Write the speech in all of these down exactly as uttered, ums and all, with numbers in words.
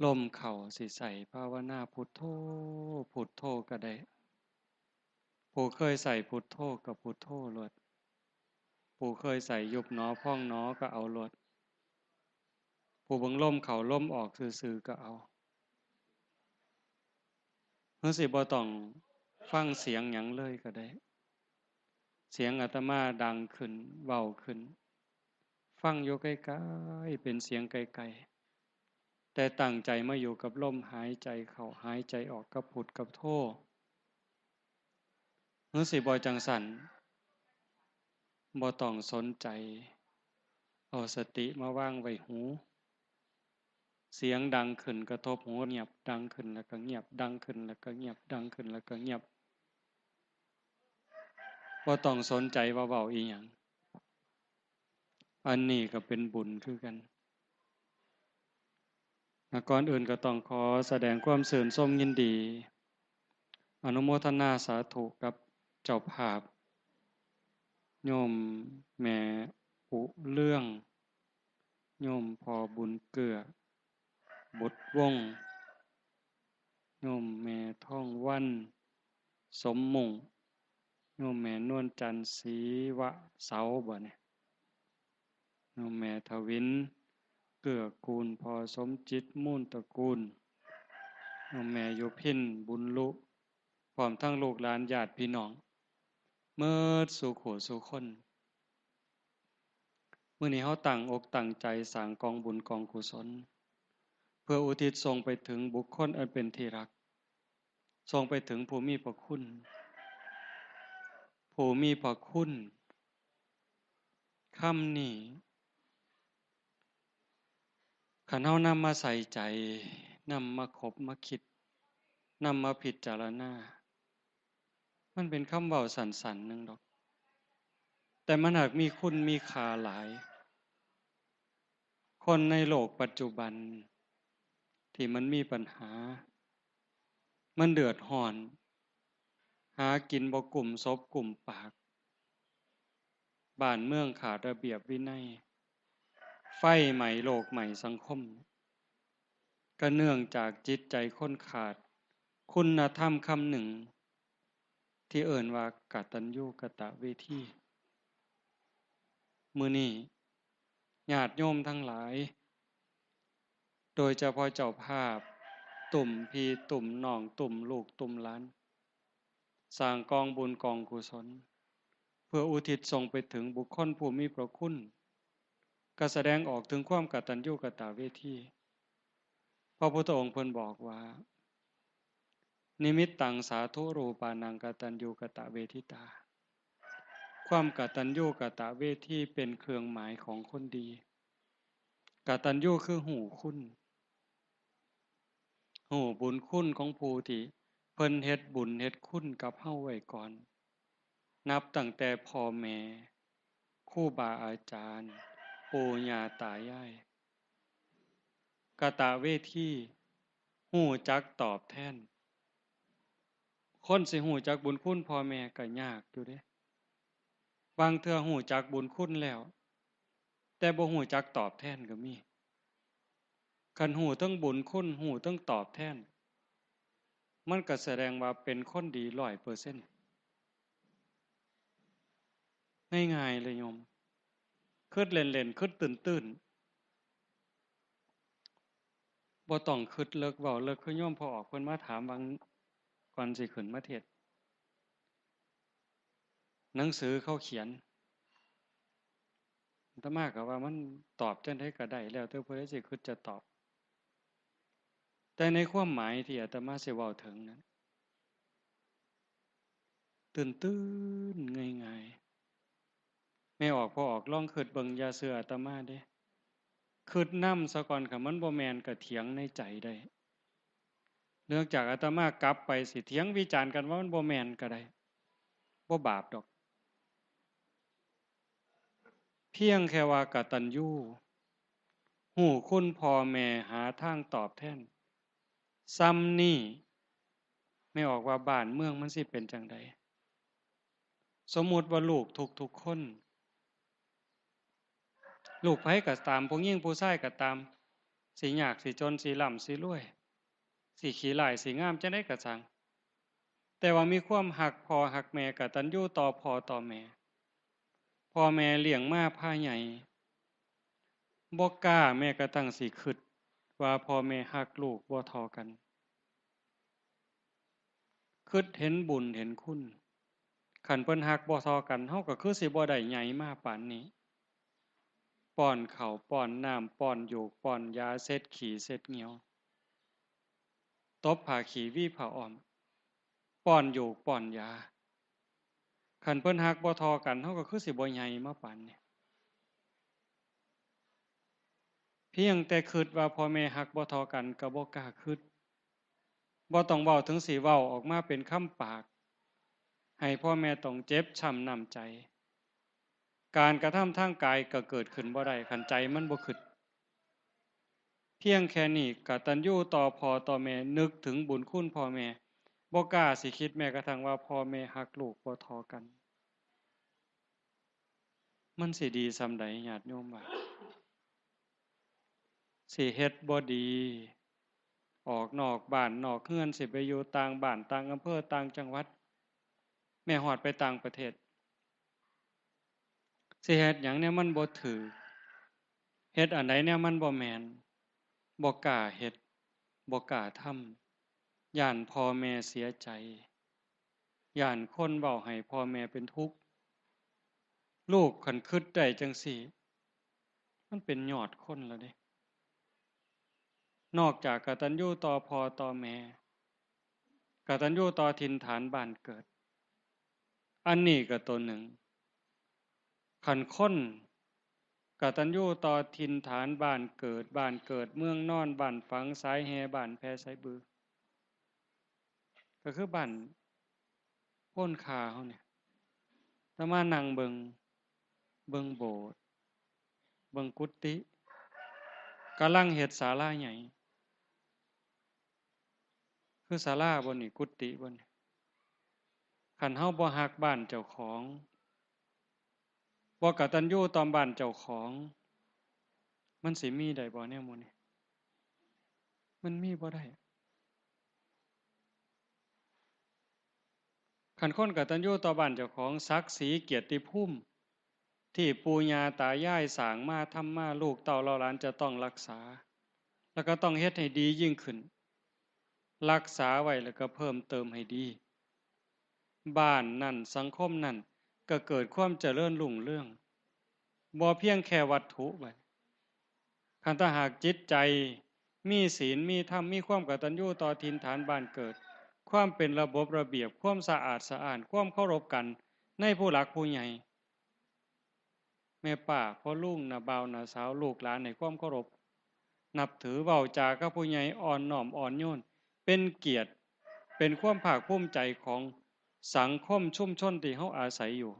ลมเข้าสิใส่ภาวนาพุทโธ พุทโธก็ได้ ผู้เคยใส่พุทโธก็พุทโธโลด ผู้เคยใส่ยุบหนอพองหนอก็เอาโลด ผู้เบิ่งลมเข้าลมออกซื่อๆก็เอา หรือสิบ่ต้องฟังเสียงหยังเลยก็ได้ เสียงอาตมาดังขึ้น เว้าขึ้น ฟังอยู่ไกลๆ เป็นเสียงไกลๆ แต่ตั้งใจมาอยู่กับลมหายใจเข้า หายใจออก กับพุทกับโธ หรือสิบ่จั่งซั้น บ่ต้องสนใจ เอาสติมาวางไว้หู เสียงดังขึ้นกระทบหู เงียบ ดังขึ้นแล้วก็เงียบ ดังขึ้นแล้วก็เงียบ ดังขึ้นแล้วก็เงียบ บ่ต้องสนใจว่าเว้าอีหยัง อันนี้ก็เป็นบุญคือกัน ก่อนอื่นก็ต้องขอแสดงความชื่นชมยินดี อนุโมทนาสาธุกับเจ้าภาพ โยมแม่อุเรื่อง โยมพ่อบุญเกื้อ บุตรวงศ์ โยมแม่ทองวัน สมมุ่ง โยมแม่นวลจันทร์ ศรีวะเสาบ่เนี่ย โยมแม่ทวิน เกื้อกูล พ่อสมจิต มูลตระกูล โยมแม่ยุพิน บุญลุ พร้อมทั้งลูกหลานญาติพี่น้อง เมิดสู่คู่สู่คน มื้อนี้เฮาตั้งอกตั้งใจสร้างกองบุญกองกุศล เพื่ออุทิศส่งไปถึงบุคคลอันเป็นที่รัก ส่งไปถึงผู้มีพระคุณ ผู้มีพระคุณ คำนี้ คันเฮานำมาใส่ใจ นำมาคบมาคิด นำมาพิจารณา มันเป็นคำเว้าสั้นๆหนึ่งดอก แต่มันหากมีคุณมีค่าหลาย คนในโลกปัจจุบัน ที่มันมีปัญหา มันเดือดร้อน หากินบ่กุ้มศพกุ้มปาก บ้านเมืองขาดระเบียบวินัย ไฟไหม้โลกไหม้สังคม ก็เนื่องจากจิตใจคนขาดคุณธรรมคำหนึ่ง ที่เอิ้นว่ากตัญญูกตเวที มื้อนี้ญาติโยมทั้งหลาย โดยเฉพาะเจ้าภาพ ตุ้มพี่ตุ้มน้อง ตุ้มลูกตุ้มหลาน สร้างกองบุญกองกุศล เพื่ออุทิศส่งไปถึงบุคคลผู้มีพระคุณ ก็แสดงออกถึงความกตัญญูกตเวที พระพุทธองค์เพิ่นบอกว่า นิมิตตังสาธุรูปานังกตัญญูกตเวทิตา ความกตัญญูกตเวทีเป็นเครื่องหมายของคนดี กตัญญูคือฮู้คุณ ฮู้บุญคุณของผู้ที่เพิ่นเฮ็ดบุญเฮ็ดคุณกับเฮาไว้ก่อน นับตั้งแต่พ่อแม่ ครูบาอาจารย์ ปู่ย่าตายาย กตเวที ฮู้จักตอบแทน คนสิฮู้จักบุญคุณพ่อแม่ก็ยากอยู่เด้ บางเทื่อฮู้จักบุญคุณแล้ว แต่บ่ฮู้จักตอบแทนก็มี คันฮู้ทั้งบุญคุณ ฮู้ทั้งตอบแทน มันก็แสดงว่าเป็นคนดีร้อยเปอร์เซ็นต์ ง่ายๆเลยโยม คิดเล่นๆ คิดตื่นๆ บ่ต้องคิดเลิกเว้าเลิก คือโยมพ่อออกเพิ่นมาถามหว่างก่อนสิขึ้นมาเทศน์ หนังสือเขาเขียน อาตมาก็ว่ามันตอบจั่งใดก็ได้ แล้วแต่ผู้ใดสิคิดจะตอบ แต่ในความหมายที่อาตมาสิเว้าถึงนั้น ตื่นๆ ง่ายๆ แม่ออกพ่อออกลองคิดเบิ่ง อย่าเชื่ออาตมาเด้ คิดนำซะก่อน คันมันบ่แม่นก็เถียงในใจได้ เนื่องจากอาตมากลับไปสิเถียงวิจารณ์กันว่ามันบ่แม่นก็ได้ บ่บาปดอก เพียงแค่ว่ากตัญญู ฮู้คุณพ่อแม่ หาทางตอบแทน ส่ำนี้ แม่ออกว่าบ้านเมืองมันสิเป็นจั่งใด สมมุติว่าลูกทุกๆ คน ลูกไผก็ตาม ผู้หญิงผู้ชายก็ตาม สิยากสิจนสิร่ำสิรวย สิขี้ร้ายสิงามจั่งใดก็ช่าง แต่ว่ามีความฮักพ่อฮักแม่ กตัญญูต่อพ่อต่อแม่ พ่อแม่เลี้ยงมาพาใหญ่ บ่กล้าแม้กระทั่งสิคิดว่าพ่อแม่ฮักลูกบ่เท่ากัน คิดเห็นบุญเห็นคุณ คันเพิ่นฮักบ่เท่ากัน เฮาก็คือสิบ่ได้ใหญ่มาปานนี้ ป้อนข้าว ป้อนน้ำ ป้อนโยก ป้อนยา เช็ดขี้ เช็ดเหงียว ตบผ้าขี้ หวีผ้าอ้อม ป้อนโยก ป้อนยา คันเพิ่นฮักบ่เท่ากัน เฮาก็คือสิบ่ใหญ่มาปานนี้ เพียงแต่คิดว่าพ่อแม่ฮักบ่เท่ากัน ก็บ่กล้าคิด บ่ต้องเว้าถึงสิเว้าออกมาเป็นคำปาก ให้พ่อแม่ต้องเจ็บช้ำน้ำใจ การกระทำทางกายก็เกิดขึ้นบ่ได้ คันใจมันบ่คิด เพียงแค่นี้ กตัญญูต่อพ่อต่อแม่ นึกถึงบุญคุณพ่อแม่ บ่กล้าสิคิดแม้กระทั่งว่าพ่อแม่ฮักลูกบ่เท่ากัน มันสิดีส่ำใด ญาติโยมว่า สิเฮ็ดบ่ดี ออกนอกบ้านนอกเฮือน สิไปอยู่ต่างบ้านต่างอำเภอต่างจังหวัด แม้ฮอดไปต่างประเทศ สิเฮ็ดหยังแนวมันบ่ถืก เฮ็ดอันใดแนวมันบ่แม่น บ่กล้าเฮ็ด บ่กล้าทำ ย้านพ่อแม่เสียใจ ย้านคนเว้าให้พ่อแม่เป็นทุกข์ ลูกคันคิดได้จั่งซี้ มันเป็นยอดคนแล้วเด้ นอกจากกตัญญูต่อพ่อต่อแม่ กตัญญูต่อถิ่นฐานบ้านเกิด อันนี้ก็ตัวหนึ่ง คันคนกตัญญูต่อถิ่นฐานบ้านเกิด บ้านเกิดเมืองนอน บ้านฝัง สายแห่ บ้านแพ สายบือ ก็คือบ้านโพนคาเฮาเนี่ย อาตมานั่งเบิ่ง เบิ่งโบสถ์ เบิ่งกุฏิ กำลังเฮ็ดศาลาใหญ่ คือศาลาบ่นี่ กุฏิบ่นี่ คันเฮาบ่ฮักบ้านเจ้าของ บ่กตัญญูต่อบ้านเจ้าของ มันสิมีได้บ่แนวหมู่นี้ มันมีบ่ได้ คันคนกตัญญูต่อบ้านเจ้าของ ศักดิ์ศรีเกียรติภูมิ ที่ปู่ย่าตายายสร้างมาทำมา ลูกเต้าเหล่าหลานจะต้องรักษา แล้วก็ต้องเฮ็ดให้ดียิ่งขึ้น รักษาไว้แล้วก็เพิ่มเติมให้ดี บ้านนั้นสังคมนั้นก็เกิดความเจริญรุ่งเรือง บ่เพียงแค่วัตถุบัด คันถ้าหากจิตใจมีศีลมีธรรม มีความกตัญญูต่อถิ่นฐานบ้านเกิด ความเป็นระบบระเบียบ ความสะอาดสะอ้าน ความเคารพกันในผู้หลักผู้ใหญ่ แม่ป้าพ่อลุงน้าบ่าวน้าสาวลูกหลานให้ความเคารพ นับถือ เว้าจากับผู้ใหญ่อ่อนน้อมอ่อนโยน เป็นเกียรติ เป็นความภาคภูมิใจของสังคมชุมชนที่เฮาอาศัยอยู่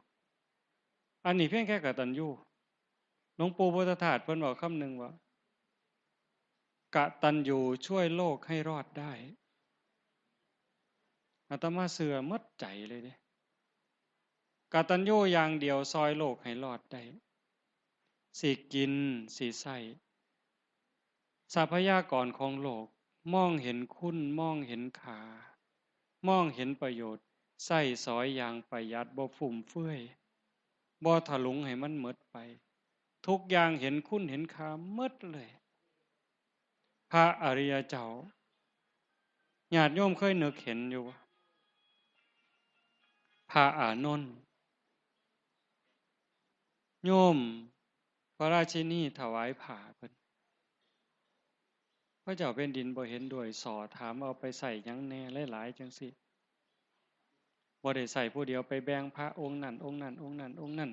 อันนี้เพียงแค่กตัญญู หลวงปู่พุทธทาสเพิ่นเว้าคำหนึ่งว่า กตัญญูช่วยโลกให้รอดได้ อาตมาเชื่อหมดใจเลยเด้ กตัญญูอย่างเดียวซ่อยโลกให้รอดได้ สิกิน สิใช้ ทรัพยากรของโลก มองเห็นคุณ มองเห็นค่า มองเห็นประโยชน์ ใช้สอยอย่างประหยัด บ่ฟุ่มเฟือย บ่ถลุงให้มันหมดไป ทุกอย่างเห็นคุณเห็นค่าหมดเลย พระอริยเจ้า ญาติโยมเคยนึกเห็นอยู่บ่ พระอานนท์ โยมพระราชินีถวายผ้าเพิ่น พระเจ้าแผ่นดินบ่เห็นด้วย ส่อถามเอาไปใช้หยังแหน่ หลายๆ จั่งซี้ บ่ได้ใช้ผู้เดียว ไปแบ่งพระองค์นั้น องค์นั้น องค์นั้น องค์นั้น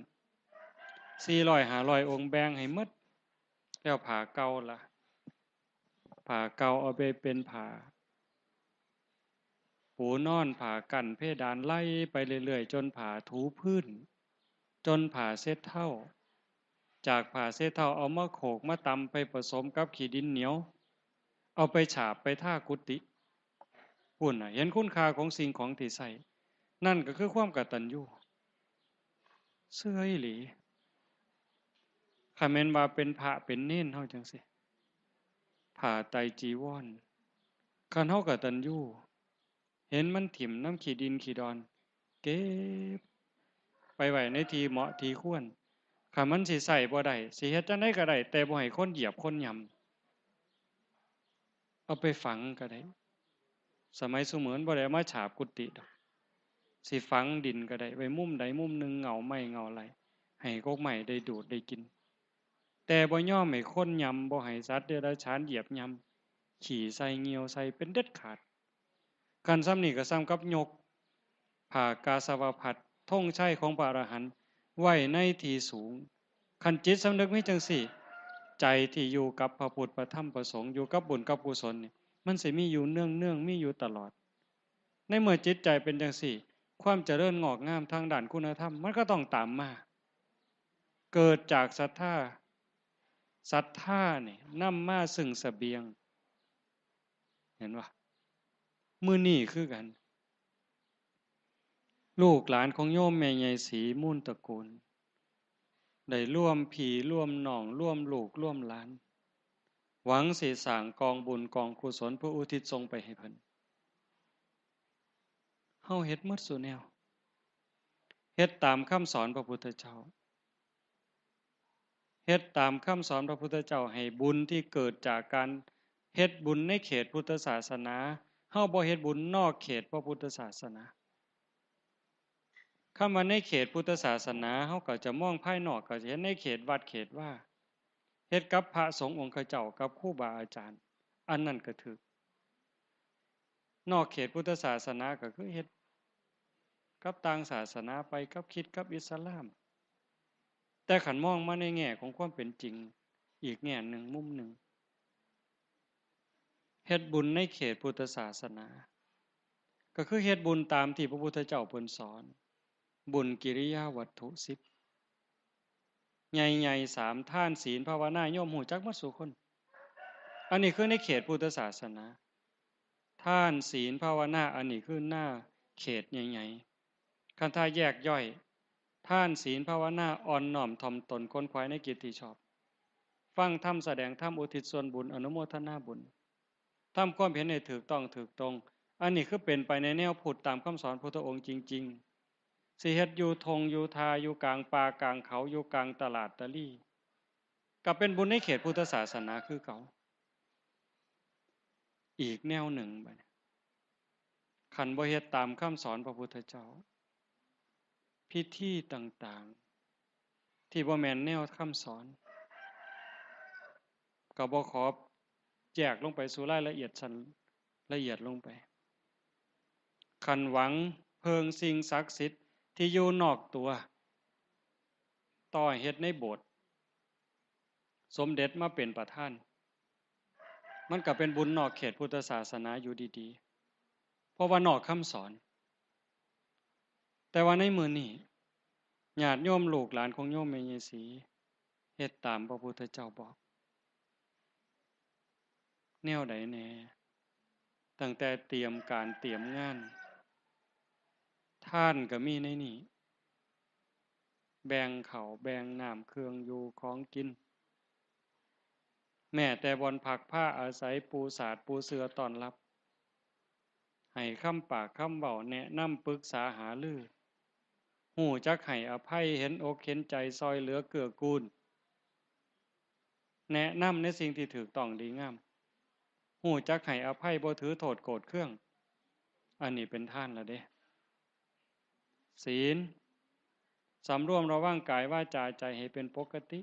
สี่ร้อยห้าร้อยองค์ แบ่งให้หมด แล้วผ้าเก่าล่ะ ผ้าเก่าเอาไปเป็นผ้าปูนอน ผ้ากั้นเพดาน ไล่ไปเรื่อยๆ จนผ้าถูพื้น จนผ้าเช็ดเท้า จากผ้าเช็ดเท้าเอามาโขกมาตำไปผสมกับขี้ดินเหนียว เอาไปฉาบไปทากุฏิ พุ้นน่ะ เห็นคุณค่าของสิ่งของที่ใช้ นั่นก็คือความกตัญญู เชื่ออีหลี คันแม่นว่าเป็นพระเป็นเณรเฮาจั่งซี้ ผ้าไตรจีวร คันเฮากตัญญู เห็นมันถิ่มนำขี้ดินขี้ดอน เก็บไปไว้ในที่เหมาะที่ควร คันมันสิใช้บ่ได้ สิเฮ็ดจั่งใดก็ได้ แต่บ่ให้คนเหยียบคนย่ำ เอาไปฝังก็ได้ สมัยซุมื้อมันบ่ได้เอามาฉาบกุฏิดอก สิฝังดินก็ได้ ไว้มุมใดมุมหนึ่ง เงาไม้เงาไร ให้กกไม้ได้ดูดได้กิน แต่บ่ยอมให้คนย่ำ บ่ให้สัตว์เดรัจฉานเหยียบย่ำ ขี้ใส่เยี่ยวใส่เป็นเด็ดขาด คันส่ำนี้ก็ส่ำกับยกผ้ากาสาวพัสตร์ ธงชัยของพระอรหันต์ ไว้ในที่สูง คันจิตสำนึกมีจั่งซี้ ใจที่อยู่กับพระพุทธ พระธรรม พระสงฆ์ อยู่กับบุญกับกุศลนี่ มันสิมีอยู่เนืองๆ มีอยู่ตลอด ในเมื่อจิตใจเป็นจั่งซี้ ความเจริญงอกงามทางด้านคุณธรรม มันก็ต้องตามมา เกิดจากศรัทธา ศรัทธานี่นำมาซึ่งเสบียง เห็นบ่ มื้อนี้คือกัน ลูกหลานของโยมแม่ใหญ่ศรีมูลตระกูล ได้รวมพี่รวมน้อง รวมลูกรวมหลาน หวังสิสร้างกองบุญกองกุศลเพื่ออุทิศส่งไปให้เพิ่น เฮาเฮ็ดหมดซุแนว เฮ็ดตามคำสอนพระพุทธเจ้า เฮ็ดตามคำสอนพระพุทธเจ้า ให้บุญที่เกิดจากการเฮ็ดบุญในเขตพุทธศาสนา เฮาบ่เฮ็ดบุญนอกเขตพระพุทธศาสนา คำว่าในเขตพุทธศาสนา เฮาก็จะมองภายนอก ก็จะเห็นในเขตวัดเขตวา เฮ็ดกับพระสงฆ์องค์เจ้า กับครูบาอาจารย์ อันนั้นก็ถืก นอกเขตพุทธศาสนาก็คือเฮ็ดกับต่างศาสนาไป กับคริสต์ กับอิสลาม แต่คันมองมาในแง่ของความเป็นจริง อีกแง่หนึ่ง มุมหนึ่ง เฮ็ดบุญในเขตพุทธศาสนา ก็คือเฮ็ดบุญตามที่พระพุทธเจ้าเพิ่นสอน บุญกิริยาวัตถุสิบ ใหญ่ๆ สาม ทาน ศีล ภาวนา โยมฮู้จักหมดซุคน อันนี้คือในเขตพุทธศาสนา ทาน ศีล ภาวนา อันนี้คือหน้าเขตใหญ่ๆ คันถ้าแยกย่อย ทาน ศีล ภาวนา อ่อนน้อมถ่อมตน ขวนขวายในกิจที่ชอบ ฟังธรรม แสดงธรรม อุทิศส่วนบุญ อนุโมทนาบุญ ทำความเห็นให้ถูกต้องถูกตรง อันนี้คือเป็นไปในแนวพุทธตามคำสอนพุทธองค์จริงๆ สิเฮ็ดอยู่ท่งอยู่ทา อยู่กลางป่ากลางเขา อยู่กลางตลาดตะลี ก็เป็นบุญในเขตพุทธศาสนาคือเก่า อีกแนวหนึ่งบัดนี้ คันบ่เฮ็ดตามคำสอนพระพุทธเจ้า พิธีต่างๆ ที่บ่แม่นแนวคำสอน ก็บ่ขอแยกลงไปสู่รายละเอียดชั้นละเอียดลงไป คันหวังเพิ่งสิ่งศักดิ์สิทธิ์ที่อยู่นอกตัว ต่อให้เฮ็ดในโบสถ์ สมเด็จมาเป็นประธาน มันก็เป็นบุญนอกเขตพุทธศาสนาอยู่ดีๆ เพราะว่านอกคำสอน แต่ว่าในมื้อนี้ ญาติโยมลูกหลานของโยมแม่ใหญ่ศรี เฮ็ดตามพระพุทธเจ้าบอก แนวใดแน่ ตั้งแต่เตรียมการเตรียมงาน ทานก็มีในนี้ แบ่งข้าวแบ่งน้ำเครื่องอยู่ของกิน แม้แต่บ่อนพักพาอาศัย ปูสาดปูเสื่อต้อนรับ ให้คำปากคำเว้า แนะนำปรึกษาหารือ ฮู้จักให้อภัย เห็นอกเห็นใจ ซ่อยเหลือเกื้อกูล แนะนำในสิ่งที่ถูกต้องดีงาม ฮู้จักให้อภัย บ่ถือโทษโกรธเคือง อันนี้เป็นทานแล้วเด้ ศีล สำรวมระวังกายวาจาใจให้เป็นปกติ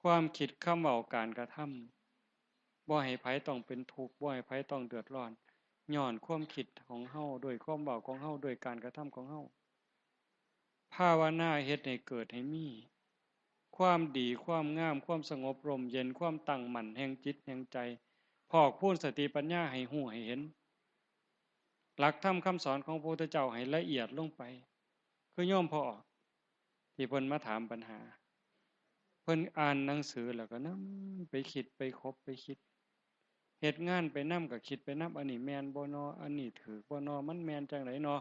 ความคิดคำเว้าการกระทำ บ่ให้ไผต้องเป็นทุกข์ บ่ให้ไผต้องเดือดร้อน ย้อนความคิดของเฮา ด้วยความเว้าของเฮา ด้วยการกระทำของเฮา ภาวนาเฮ็ดให้เกิดให้มี ความดี ความงาม ความสงบร่มเย็น ความตั้งมั่นแห่งจิตแห่งใจ พอกพูนสติปัญญาให้ฮู้ให้เห็น หลักธรรมคำสอนของพระพุทธเจ้าให้ละเอียดลงไป คือโยมพ่อออก ที่เพิ่นมาถามปัญหา เพิ่นอ่านหนังสือแล้วก็นำไปคิดไปคบไปคิด เฮ็ดงานไปนำก็คิดไปนำ อันนี้แม่นบ่นอ อันนี้ถูกบ่นอ มันแม่นจั่งใดนอ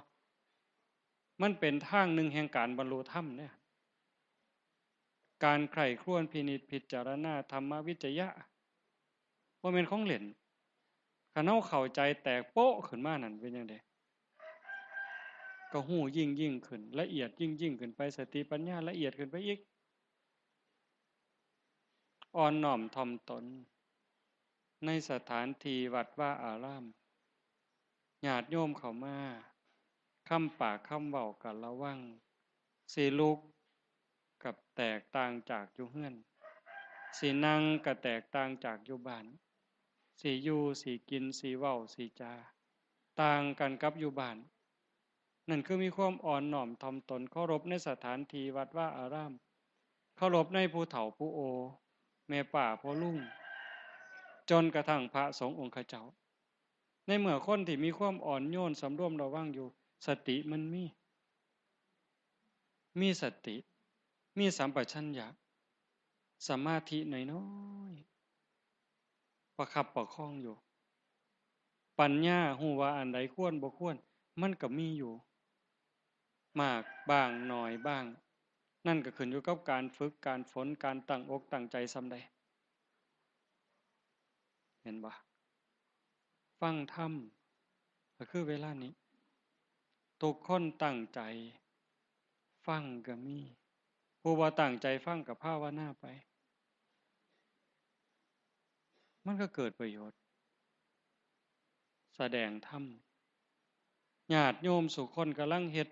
มันเป็นทางหนึ่งแห่งการบรรลุธรรมเนี่ย การใคร่ครวญพินิจพิจารณาธรรมวิจยะ บ่แม่นของเล่น คันเฮาเข้าใจแตกโป๊ะขึ้นมานั่นเป็นจั่งใด ก็ฮู้ยิ่งยิ่งขึ้น ละเอียดยิ่งยิ่งขึ้นไป สติปัญญาละเอียดขึ้นไปอีก อ่อนน้อมถ่อมตน ในสถานที่วัดวาอาราม ญาติโยมเข้ามา คำปากคำเว้าก็ระวัง สิลุกก็แตกต่างจากอยู่เฮือน สินั่งก็แตกต่างจากอยู่บ้าน สิอยู่ สิกิน สิเว้า สิจา ต่างกันกับอยู่บ้าน นั่นคือมีความอ่อนน้อมถ่อมตน เคารพในสถานที่วัดวาอาราม เคารพในผู้เฒ่าผู้โอ แม่ป้าพ่อลุง จนกระทั่งพระสงฆ์องค์ข้าเจ้า ในเมื่อคนที่มีความอ่อนโยนสำรวมระวังอยู่ สติมันมี มีสติ มีสัมปชัญญะ สมาธิน้อยๆ ประคับประคองอยู่ ปัญญาฮู้ว่าอันใดควรบ่ควร มันก็มีอยู่ มากบ้างน้อยบ้าง นั่นก็ขึ้นอยู่กับการฝึก การฝน การตั้งอกตั้งใจส่ำใด เห็นบ่ ฟังธรรม ก็คือเวลานี้ ทุกคนตั้งใจฟังก็มี ผู้บ่ตั้งใจฟังก็ภาวนาไป มันก็เกิดประโยชน์ แสดงธรรม ญาติโยมสู่คนกำลังเฮ็ด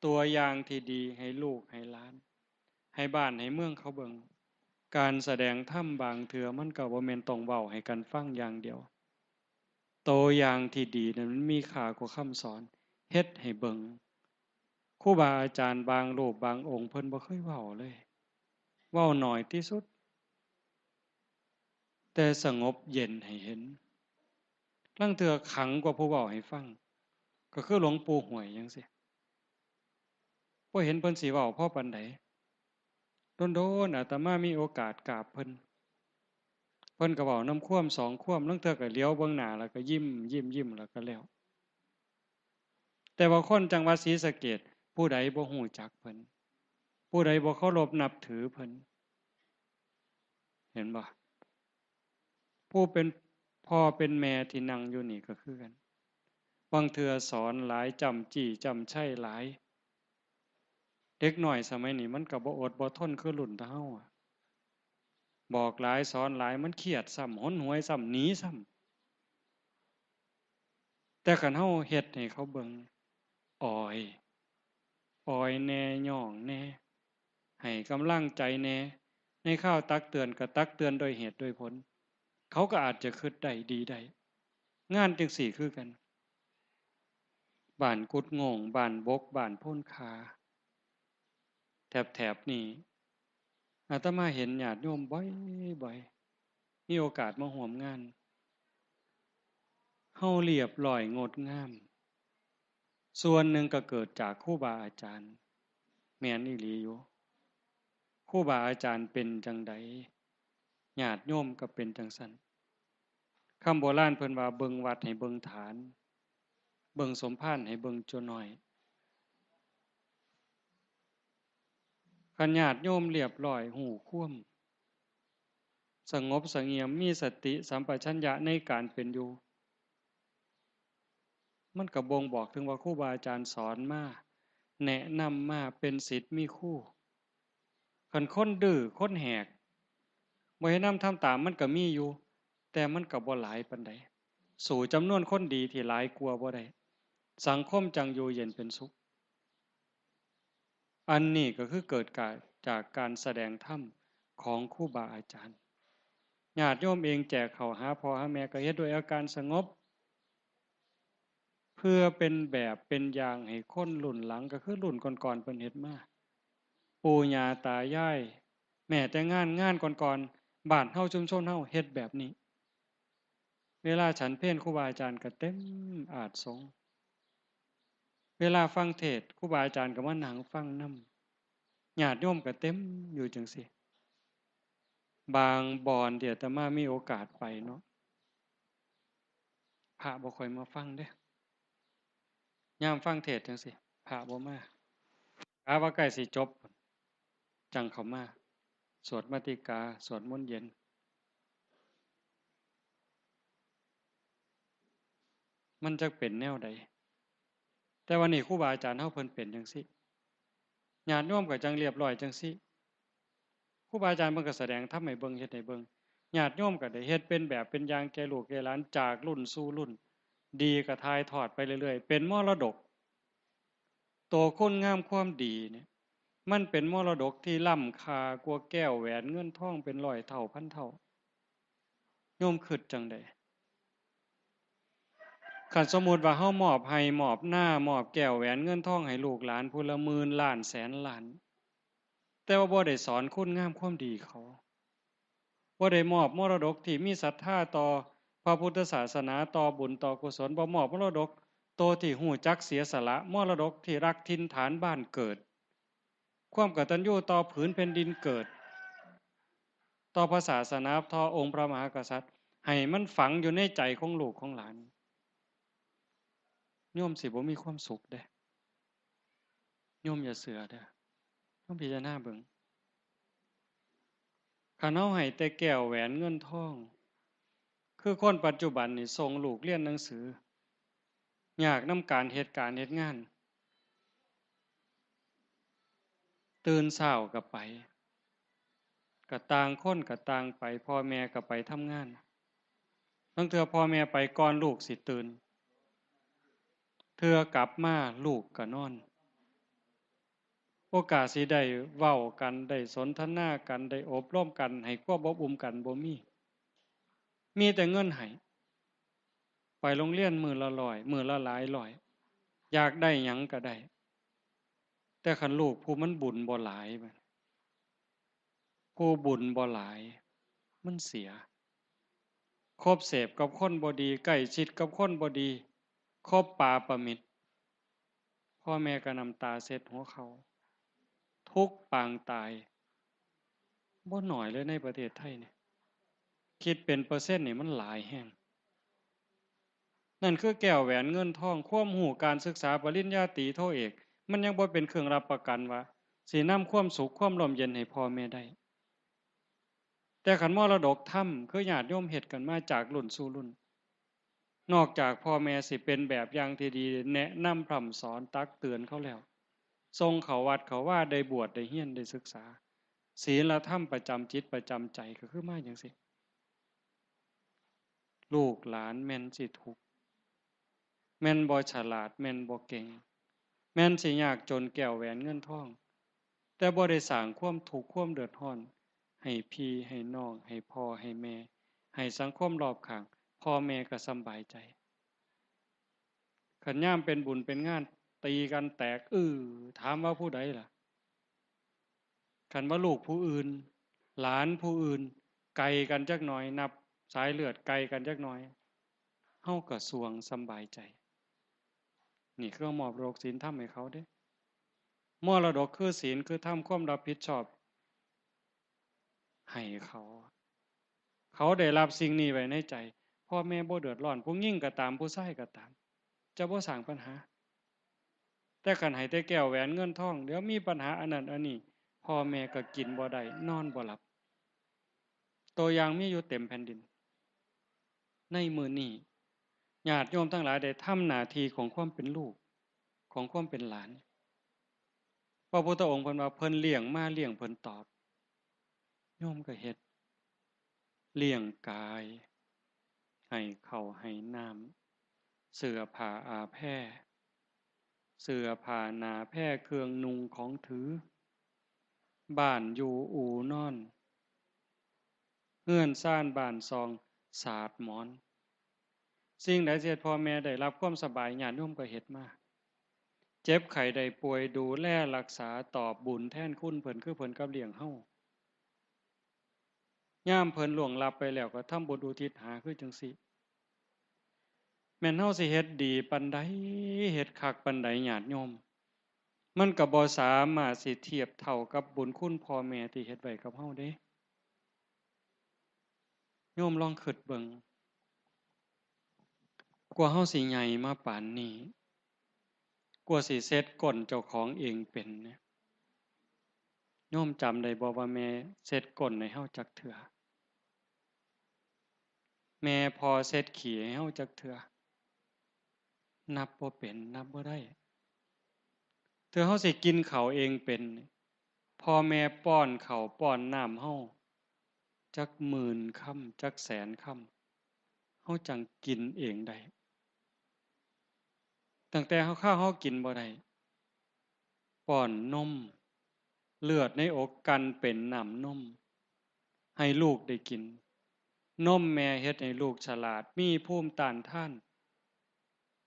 ตัวอย่างที่ดีให้ลูกให้หลาน ให้บ้านให้เมืองเขาเบิ่ง การแสดงธรรมบางเทื่อมันก็บ่แม่นต้องเว้าให้กันฟังอย่างเดียว ตัวอย่างที่ดีนั้นมันมีค่ากว่าคำสอน เฮ็ดให้เบิ่ง ครูบาอาจารย์บางรูปบางองค์เพิ่นบ่เคยเว้าเลย เว้าน้อยที่สุด แต่สงบเย็นให้เห็น ลางเทื่อขลังกว่าผู้เว้าให้ฟัง ก็คือหลวงปู่ห้วยจั่งซี้ บ่เห็นเพิ่นสิเว้าพอปานใด โดนๆ อาตมามีโอกาสกราบเพิ่น เพิ่นก็เว้านำความสองความ ลางเทื่อก็เหลียวเบิ่งหน้าแล้วก็ยิ้ม ยิ้ม ยิ้มแล้วก็แล้ว แต่ว่าคนจังหวัดศรีสะเกษ ผู้ใดบ่ฮู้จักเพิ่น ผู้ใดบ่เคารพนับถือเพิ่น เห็นบ่ ผู้เป็นพ่อเป็นแม่ที่นั่งอยู่นี่ก็คือกัน บางเทื่อสอนหลาย จ้ำจี้จ้ำชัยหลาย เด็กน้อยสมัยนี้มันก็บ่อดบ่ทนคือรุ่นตาเฮาอะ บอกหลายสอนหลายมันเครียดซ้ำ หนหวยซ้ำ หนีซ้ำ แต่คันเฮาเฮ็ดให้เขาเบิ่ง อ่อย อ่อยแหน่ ย่องแหน่ ให้กำลังใจแหน่ ในคราวตักเตือนก็ตักเตือนโดยเหตุโดยผล เขาก็อาจจะคิดได้ดีได้ งานจั่งซี้คือกัน บ้านกุดโง่ง บ้านบก บ้านโพนคา แถบๆ นี้ อาตมาเห็นญาติโยมบ่อยๆ มีโอกาสมาร่วมงาน เฮาเรียบร้อยงดงาม ส่วนหนึ่งก็เกิดจากครูบาอาจารย์ แม่นอีหลีอยู่ ครูบาอาจารย์เป็นจั่งใด ญาติโยมก็เป็นจั่งซั้น คำโบราณเพิ่นว่าเบิ่งวัดให้เบิ่งฐาน เบิ่งสมภารให้เบิ่งจั่วน้อย คันญาติโยมเรียบร้อย ฮู้ความ สงบเสงี่ยม มีสติสัมปชัญญะในการเป็นอยู่ มันก็บ่งบอกถึงว่าครูบาอาจารย์สอนมา แนะนำมา เป็นศิษย์มีครู คันคนดื้อ คนแหก บ่เฮ็ดนำทำตาม มันก็มีอยู่ แต่มันก็บ่หลายปานใด สู้จำนวนคนดีที่หลายกว่าบ่ได้ สังคมจั่งอยู่เย็นเป็นสุข อันนี้ก็คือเกิดกา จากการแสดงธรรมของครูบาอาจารย์ ญาติโยมเองแจกข้าวหาพ่อหาแม่ก็เฮ็ดด้วยอาการสงบ เพื่อเป็นแบบเป็นอย่างให้คนรุ่นหลัง ก็คือรุ่นก่อนๆ เพิ่นเฮ็ดมา ปู่ย่าตายาย แม้แต่งาน งานก่อนๆ บ้านเฮาชุมชนเฮาเฮ็ดแบบนี้ เวลาฉันเพลครูบาอาจารย์ก็เต็มอาสง เวลาฟังเทศน์ครูบาอาจารย์ก็มานั่งฟังนำ ญาติโยมก็เต็มอยู่จั่งซี้ บางบ่อนที่อาตมามีโอกาสไปเนาะ พระบ่ค่อยมาฟังเด้ ยามฟังเทศน์จั่งซี้ พระบ่มา กะว่าใกล้สิจบ จั่งเข้ามา สวดมาติกา สวดมนต์เย็น มันจักเป็นแนวใด แต่ว่านี่ครูบาอาจารย์เฮาเพิ่นเป็นจั่งซี้ ญาติโยมก็จั่งเรียบร้อยจั่งซี้ ครูบาอาจารย์เพิ่นก็แสดงธรรมให้เบิ่ง เฮ็ดให้เบิ่ง ญาติโยมก็ได้เฮ็ดเป็นแบบเป็นอย่างแก่ลูกแก่หลานจากรุ่นสู่รุ่น ดีก็ถ่ายทอดไปเรื่อยๆ เป็นมรดก ตัวคุณงามความดีเนี่ย มันเป็นมรดกที่ล้ำค่ากว่าแก้วแหวนเงินทองเป็นร้อยเท่าพันเท่า โยมคิดจั่งใด คันสมมุติว่าเฮามอบไฮ่มอบนา มอบแก้วแหวนเงินทองให้ลูกหลานผู้ละหมื่นล้านแสนล้าน แต่ว่าบ่ได้สอนคุณงามความดีเขา บ่ได้มอบมรดกที่มีศรัทธาต่อพระพุทธศาสนา ต่อบุญต่อกุศล บ่มอบมรดกโตที่ฮู้จักเสียสละ มรดกที่รักถิ่นฐานบ้านเกิด ความกตัญญูต่อผืนแผ่นดินเกิด ต่อพระศาสนา ต่อองค์พระมหากษัตริย์ ให้มันฝังอยู่ในใจของลูกของหลาน โยมสิบ่มีความสุขเด้ โยมอย่าเชื่อเด้อ โยมพิจารณาเบิ่ง คันเฮาให้แต่แก้วแหวนเงินทอง คือคนปัจจุบันนี่ส่งลูกเรียนหนังสือ ยากนำการเฮ็ดการเฮ็ดงาน ตื่นเช้าก็ไป ก็ต่างคนก็ต่างไป พ่อแม่ก็ไปทำงาน ลางเทื่อพ่อแม่ไปก่อนลูกสิตื่น เทื่อกลับมาลูกก็นอน โอกาสสิได้เว้ากัน ได้สนทนากัน ได้อบรมกัน ให้ความอบอุ่นกันบ่มี มีแต่เงินให้ ไปโรงเรียนมื้อละร้อย มื้อละหลายร้อย อยากได้หยังก็ได้ แต่คันลูกผู้มันบุญบ่หลาย ผู้บุญบ่หลาย มันเสีย คบเสพกับคนบ่ดี ใกล้ชิดกับคนบ่ดี คบปาประมิตร พ่อแม่ก็น้ำตาเช็ดหัวเข่า ทุกข์ปางตาย บ่น้อยเลยในประเทศไทยนี่ คิดเป็นเปอร์เซ็นต์นี่มันหลายแฮง นั่นคือแก้วแหวนเงินทอง ความรู้การศึกษาปริญญาตรีโทเอก มันยังบ่เป็นเครื่องรับประกันว่า สินำความสุขความร่มเย็นให้พ่อแม่ได้ แต่คันมรดกธรรม คือญาติโยมเฮ็ดกันมาจากรุ่นสู่รุ่น นอกจากพ่อแม่สิเป็นแบบอย่างที่ดี แนะนำพร่ำสอนตักเตือนเขาแล้ว ส่งเข้าวัดเข้าวา ได้บวช ได้เฮียน ได้ศึกษา ศีลธรรมประจำจิตประจำใจก็คือมาจั่งซี้ ลูกหลานแม่นสิทุกข์ แม่นบ่ฉลาด แม่นบ่เก่ง แม่นสิยากจนแก้วแหวนเงินทอง แต่บ่ได้สร้างความทุกข์ความเดือดร้อน ให้พี่ให้น้อง ให้พ่อให้แม่ ให้สังคมรอบข้าง พ่อแม่ก็สำบายใจ คันยามเป็นบุญเป็นงาน ตีกันแตกอื้อ ถามว่าผู้ใดล่ะ คันว่าลูกผู้อื่น หลานผู้อื่น ไกลกันจักหน่อย นับสายเลือดไกลกันจักหน่อย เฮาก็ส่วงสำบายใจ นี่คือมอบมรดกศีลธรรมให้เขาเด้ มรดกคือศีลคือธรรม ความรับผิดชอบ ให้เขา เขาได้รับสิ่งนี้ไว้ในใจ พ่อแม่บ่เดือดร้อน ผู้หญิงก็ตาม ผู้ชายก็ตาม จะบ่สร้างปัญหา แต่คันให้แต่แก้วแหวนเงินทอง เดี๋ยวมีปัญหาอันนั้นอันนี้ พ่อแม่ก็กินบ่ได้ นอนบ่หลับ ตัวอย่างมีอยู่เต็มแผ่นดิน ในมื้อนี้ ญาติโยมทั้งหลายได้ทำหน้าที่ของความเป็นลูก ของความเป็นหลาน พระพุทธองค์เพิ่นว่าเพิ่นเลี้ยงมา เลี้ยงเพิ่นตอบ โยมก็เฮ็ด เลี้ยงกาย ให้ข้าวให้น้ำ เสื้อผ้าอาแพร เสื้อผ้าหนาแพร เครื่องนุ่งของถือ บ้านอยู่อู่นอน เฮือนซานบ้านซอง สาดหมอน สิ่งใดสิเฮ็ดพ่อแม่ได้รับความสบาย ญาติโยมก็เฮ็ดมา เจ็บไข้ได้ป่วย ดูแลรักษา ตอบบุญแทนคุณเพิ่น คือเพิ่นกับเลี้ยงเฮา ยามเพิ่นล่วงลับไปแล้วก็ทำบุญอุทิศหา คือจั่งซี้ แม่นเฮาสิเฮ็ดดีปานใด เฮ็ดคักปานใด ญาติโยม มันก็บ่สามารถสิเทียบเท่ากับบุญคุณพ่อแม่ที่เฮ็ดไว้กับเฮาเด้ โยมลองคิดเบิ่ง กว่าเฮาสิใหญ่มาปานนี้ กว่าสิเช็ดก้นเจ้าของเองเป็นเนี่ย โยมจำได้บ่ว่าแม่เช็ดก้นให้เฮาจักเทื่อ แม่พ่อเช็ดขี้ให้เฮาจักเทื่อ นับบ่เป็น นับบ่ได้ เทื่อเฮาสิกินข้าวเองเป็น พ่อแม่ป้อนข้าวป้อนน้ำเฮา จักหมื่นคำ จักแสนคำ เฮาจั่งกินเองได้ ตั้งแต่เฮา คาวเฮากินบ่ได้ ป้อนนม เลือดในอกกลั่นเป็นน้ำนม ให้ลูกได้กิน นมแม่เฮ็ดให้ลูกฉลาด มีภูมิต้านทาน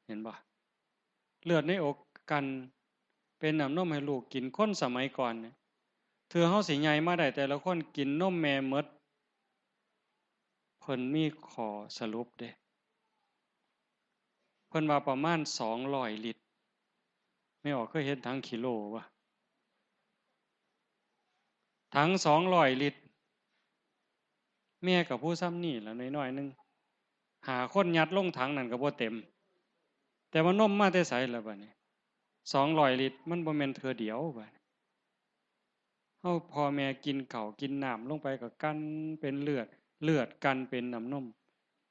เห็นบ่ เลือดในอกกลั่นเป็นน้ำนมให้ลูกกิน คนสมัยก่อนเนี่ย เทื่อเฮาสิใหญ่มาได้ แต่ละคนกินนมแม่หมด เพิ่นมีข้อสรุปเด้ เพิ่นว่าประมาณสองร้อยลิตร แม่ออกเคยเห็นถังกิโลบ่ ถังสองร้อยลิตร แม่ก็ผู้ส่ำนี่ล่ะ น้อยๆ หนึ่ง ห้าคนยัดลงถังนั่นก็บ่เต็ม แต่ว่านมมาแต่ไสล่ะบัดนี้ สองร้อยลิตร มันบ่แม่นเทื่อเดียวบัดนี้ เฮาพ่อแม่กินข้าวกินน้ำลงไปก็กลั่นเป็นเลือด เลือดกลั่นเป็นน้ำนม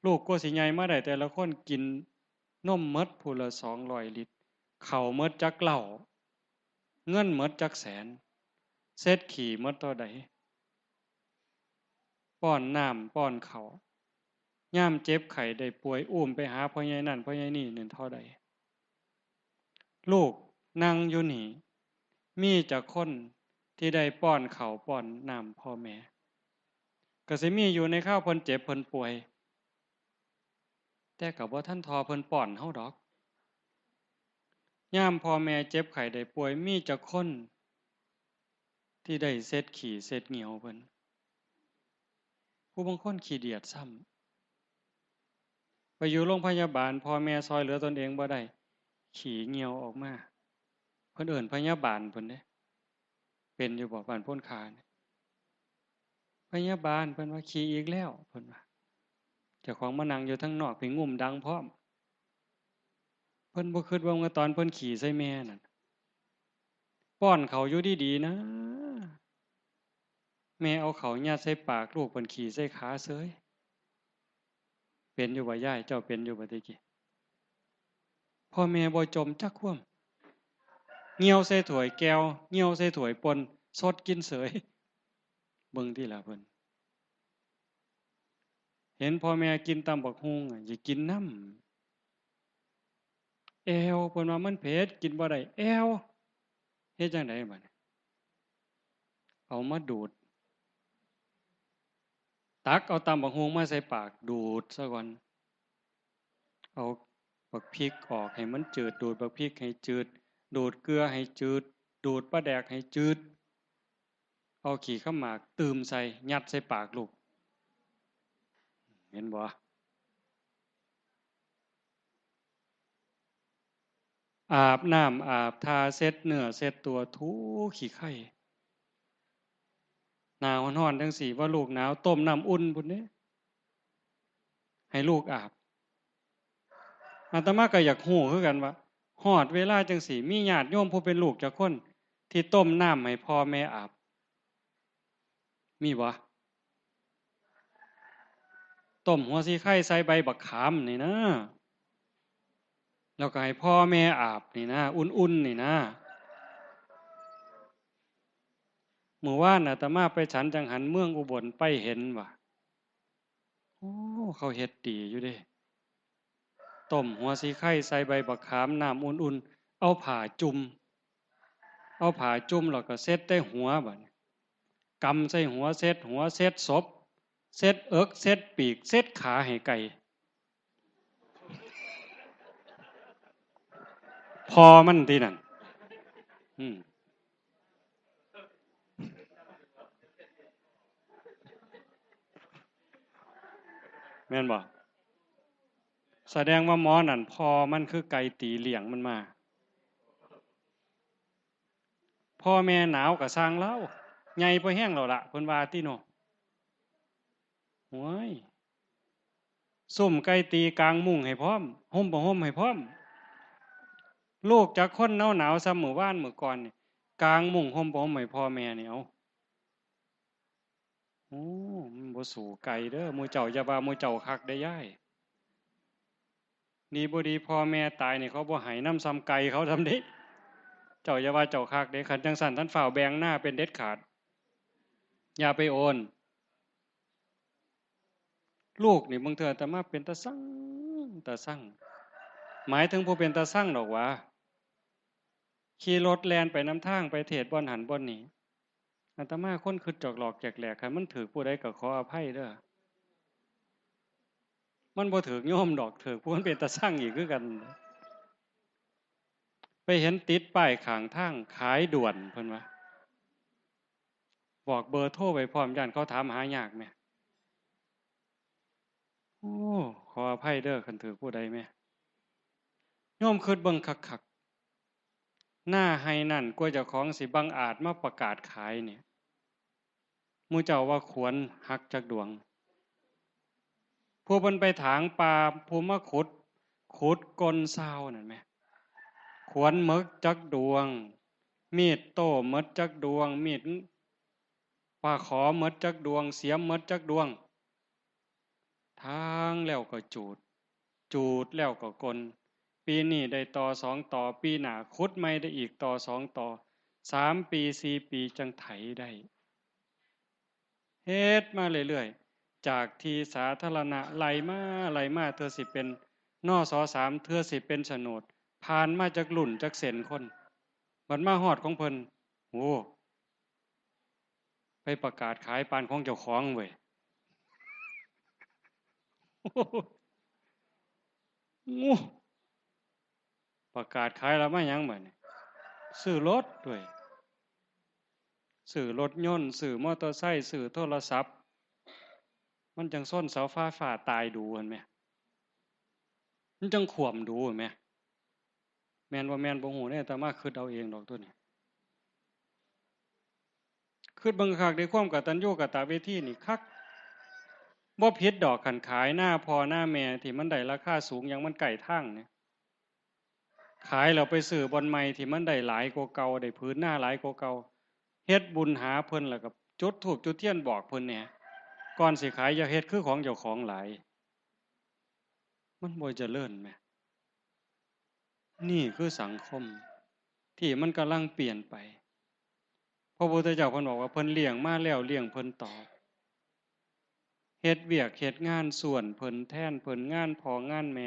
ลูกกว่าสิใหญ่มาได้ แต่ละคนกินนมหมดผู้ละสองร้อยลิตร ข้าวหมดจักเล้า เงินหมดจักแสน เช็ดขี้หมดเท่าใด ป้อนน้ำป้อนข้าว ยามเจ็บไข้ได้ป่วย อุ้มไปหาพ่อใหญ่นั่นพ่อใหญ่นี่นั่นเท่าใด ลูกนั่งอยู่นี่ มีจักคนที่ได้ป้อนข้าวป้อนน้ำพ่อแม่ ก็สิมีอยู่ในคราวเพิ่นเจ็บเพิ่นป่วย แต่ก็บ่ทันท่อเพิ่นป้อนเฮาดอก ยามพ่อแม่เจ็บไข้ได้ป่วย มีจักคนที่ได้เช็ดขี้เช็ดเหงียวเพิ่น ผู้บางคนขี้เดียดซ้ำ ไปอยู่โรงพยาบาล พ่อแม่ซ่อยเหลือตนเองบ่ได้ ขี้เหงียวออกมา เพิ่นเอิ้นพยาบาลเพิ่นเด้ เป็นอยู่บ่ บ้านโพนขาเนี่ย พยาบาล เพิ่นว่า ขี้อีกแล้ว เพิ่นว่า เจ้าของมานั่งอยู่ทางนอก ไปงุ้มดังพร้อม เพิ่นบ่คิดว่า เมื่อตอนเพิ่นขี้ใส่แม่นั่น ป้อนข้าวอยู่ดีๆ นะ แม่เอาข้าวยัดใส่ปากลูก เพิ่นขี้ใส่ขาเฉย เป็นอยู่บ่ยาย เจ้าเป็นอยู่บ่แต่กี้ พ่อแม่บ่จ่มจักคว่ำ เหงียวใส่ถ้วยแก้ว เหงียวใส่ถ้วยป่น ซดกินเฉย เบิ่งติล่ะเพิ่น เห็นพ่อแม่กินตำบักหุ่งอะ อยากกินนำ แอ่ว เพิ่นว่ามันเผ็ด กินบ่ได้ แอ่ว เฮ็ดจั่งใดบัดนี้ เอามาดูด ตักเอาตำบักหุ่งมาใส่ปาก ดูดซะก่อน เอาบักพริกออกให้มันจืด ดูดบักพริกให้จืด ดูดเกลือให้จืด ดูดปลาแดกให้จืด เอาขี้ข้าวหมากตื่มใส่ ยัดใส่ปากลูก เห็นบ่ อาบน้ำอาบท่า เช็ดเนื้อเช็ดตัว ถูขี้ไคร้ หน้าร้อนๆ จั่งซี้ ว่าลูกหนาว ต้มน้ำอุ่นพุ้นเด้ ให้ลูกอาบ อาตมาก็อยากฮู้คือกันว่า ฮอดเวลาจั่งซี้ มีญาติโยมผู้เป็นลูกจักคน ที่ต้มน้ำให้พ่อแม่อาบ มีบ่ ต้มหัวสีไคร้ใส่ใบบักขามนี่นะ แล้วก็ให้พ่อแม่อาบนี่นะ อุ่นๆ นี่นะ มื้อวานอาตมาไปฉันจังหันเมืองอุบล ไปเห็นว่า โอ้ เขาเฮ็ดดีอยู่เด้ ต้มหัวสีไคร้ใส่ใบบักขาม น้ำอุ่นๆ เอาผ้าจุ่ม เอาผ้าจุ่มแล้วก็เช็ดแต่หัวบัดนี้ กำใส่หัว เช็ดหัว เช็ดศพ เช็ดเอิก เช็ดปีก เช็ดขาให้ไก่ พ่อมันตินั่น อืม แม่นบ่ แสดงว่าหมอนั่น พ่อมันคือไก่ตีเลี้ยงมันมา พ่อแม่หนาวก็ซ่างลาว ใหญ่พอแฮงแล้วล่ะ เพิ่นว่าติเนาะ โอ้ย ซุมไก่ตีกางมุ้งให้พร้อม ห่มผ้าห่มให้พร้อม ลูกจักคนหนาวๆ ซ่ำมื้อวานมื้อก่อนนี่ กางมุ้งห่มผ้าห่มให้พ่อแม่นี่ เอา โอ้ มันบ่สู้ไก่เด้อ หมู่เจ้าอย่าว่าหมู่เจ้าคักเด้อยาย ดีบ่ดีพ่อแม่ตายนี่เขาบ่ให้นำส่ำไก่เขาส่ำเด้ เจ้าอย่าว่าเจ้าคักเด้ คันจั่งซั้นท่านฟ้าวแบ่งนาเป็นเด็ดขาด อย่าไปโอน ลูกนี่บางเทื่ออาตมาเป็นตาซัง ตาซัง หมายถึงผู้เป็นตาซังดอกหวา ขี่รถแล่นไปนำทาง ไปเทศน์บ่อนหั้นบ่อนนี่ อาตมาคนคิดจอกหลอกแจกแหลก คันมันถืกผู้ใดก็ขออภัยเด้อ มันบ่ถืกโยมดอก ถืกผู้มันเป็นตาซังอีกคือกัน ไปเห็นติดป้ายข้างทาง ขายด่วนเพิ่นว่า บอกเบอร์โทรไว้พร้อม ย้านเขาถามหายากแหม โอ้ ขออภัยเด้อ คันถืกผู้ใดแหม โยมคิดเบิ่งคักๆ นาไฮ่นั่น กว่าเจ้าของสิบังอาจมาประกาศขายเนี่ย หมู่เจ้าว่าขวนหักจักดวง ผู้เพิ่นไปถางป่า ผู้มาขุด ขุดก้นซาวนั่นแหม ขวนหมดจักดวง มีดโต้หมดจักดวง มีดปาขอหมดจักดวง เสียมหมดจักดวง ถางแล้วก็จูด จูดแล้วก็กลน ปีนี้ได้ต่อสองต่อ ปีหน้าขุดใหม่ได้อีกต่อสองต่อ สามปีสี่ปีจั่งไถได้ เฮ็ดมาเรื่อยๆ จากที่สาธารณะไล่มา ไล่มา เทื่อสิเป็น นส.สาม เทื่อสิเป็นโฉนด ผ่านมาจักรุ่นจักเส้นคน บัดมาฮอดของเพิ่น โอ้ ไปประกาศขายปานของเจ้าของเว้ย โอ้ ประกาศขายแล้วมาหยังบัดนี้ ซื้อรถด้วย ซื้อรถยนต์ ซื้อมอเตอร์ไซค์ ซื้อโทรศัพท์ มันจั่งชนเสาไฟฟ้าตายดู๋หั้นแหม มันจั่งคว่ำดู๋หั้นแหม แม่นบ่แม่นบ่ฮู้เด้ อาตมาคิดเอาเองดอกตัวนี้ คิดเบิ่งคักเด้ ความกตัญญูกตเวทีนี่คัก บ่ผิดดอก คันขายนาพ่อนาแม่ที่มันได้ราคาสูง อย่างมันใกล้ทางเนี่ย ขายแล้วไปซื้อบ่อนใหม่ที่มันได้หลายกว่าเก่า ได้ผืนนาหลายกว่าเก่า เฮ็ดบุญหาเพิ่นแล้วก็จุดธูปจุดเทียนบอกเพิ่นแหน่ ก่อนสิขายอย่าเฮ็ดคือของเจ้าของหลาย มันบ่เจริญแหม นี่คือสังคมที่มันกำลังเปลี่ยนไป พระพุทธเจ้าเพิ่นบอกว่าเพิ่นเลี้ยงมาแล้วเลี้ยงเพิ่นตอบ เฮ็ดเวียกเฮ็ดงานส่วนเพิ่นแทนเพิ่น งานพ่องานแม่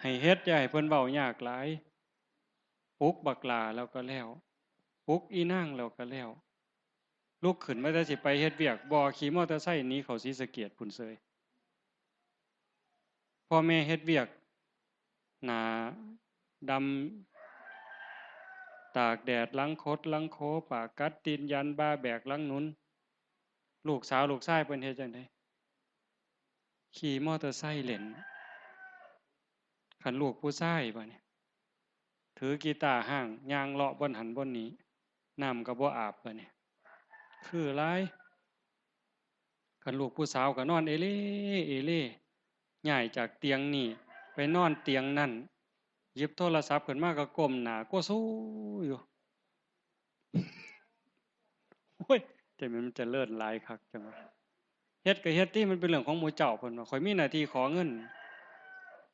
ให้เฮ็ดอย่าให้เพิ่นเว้ายากหลาย ปลุกบักหล้าแล้วก็แล้ว ปลุกอีนางแล้วก็แล้ว ลุกขึ้นมาแต่สิไปเฮ็ดเวียก บ่ ขี่มอเตอร์ไซค์หนีเข้าศรีสะเกษพู้นเสย พ่อแม่เฮ็ดเวียก หน้าดำ ตากแดด หลังคดหลังโค ปากกัด ตีนยัน บ่าแบก หลังหนุน ลูกสาวลูกชายเพิ่นเฮ็ดจั่งใด ขี่มอเตอร์ไซค์เล่น คันลูกผู้ชายบัดนี้ ถือกีตาร์ฮ้าง ย่างเลาะบ่อนหั้นบ่อนนี้ น้ำก็บ่อาบบัดนี้ คือหลาย คันลูกผู้สาวก็นอนเอเล่เอเล่ ย้ายจากเตียงนี้ไปนอนเตียงนั่น หยิบโทรศัพท์ขึ้นมาก็ก้มหน้ากัวซูอยู่ โอ้ย แต่มันเจริญหลายคักจังวะ เฮ็ดก็เฮ็ดติ มันเป็นเรื่องของหมู่เจ้าเพิ่นว่า ข้อยมีหน้าที่ขอเงิน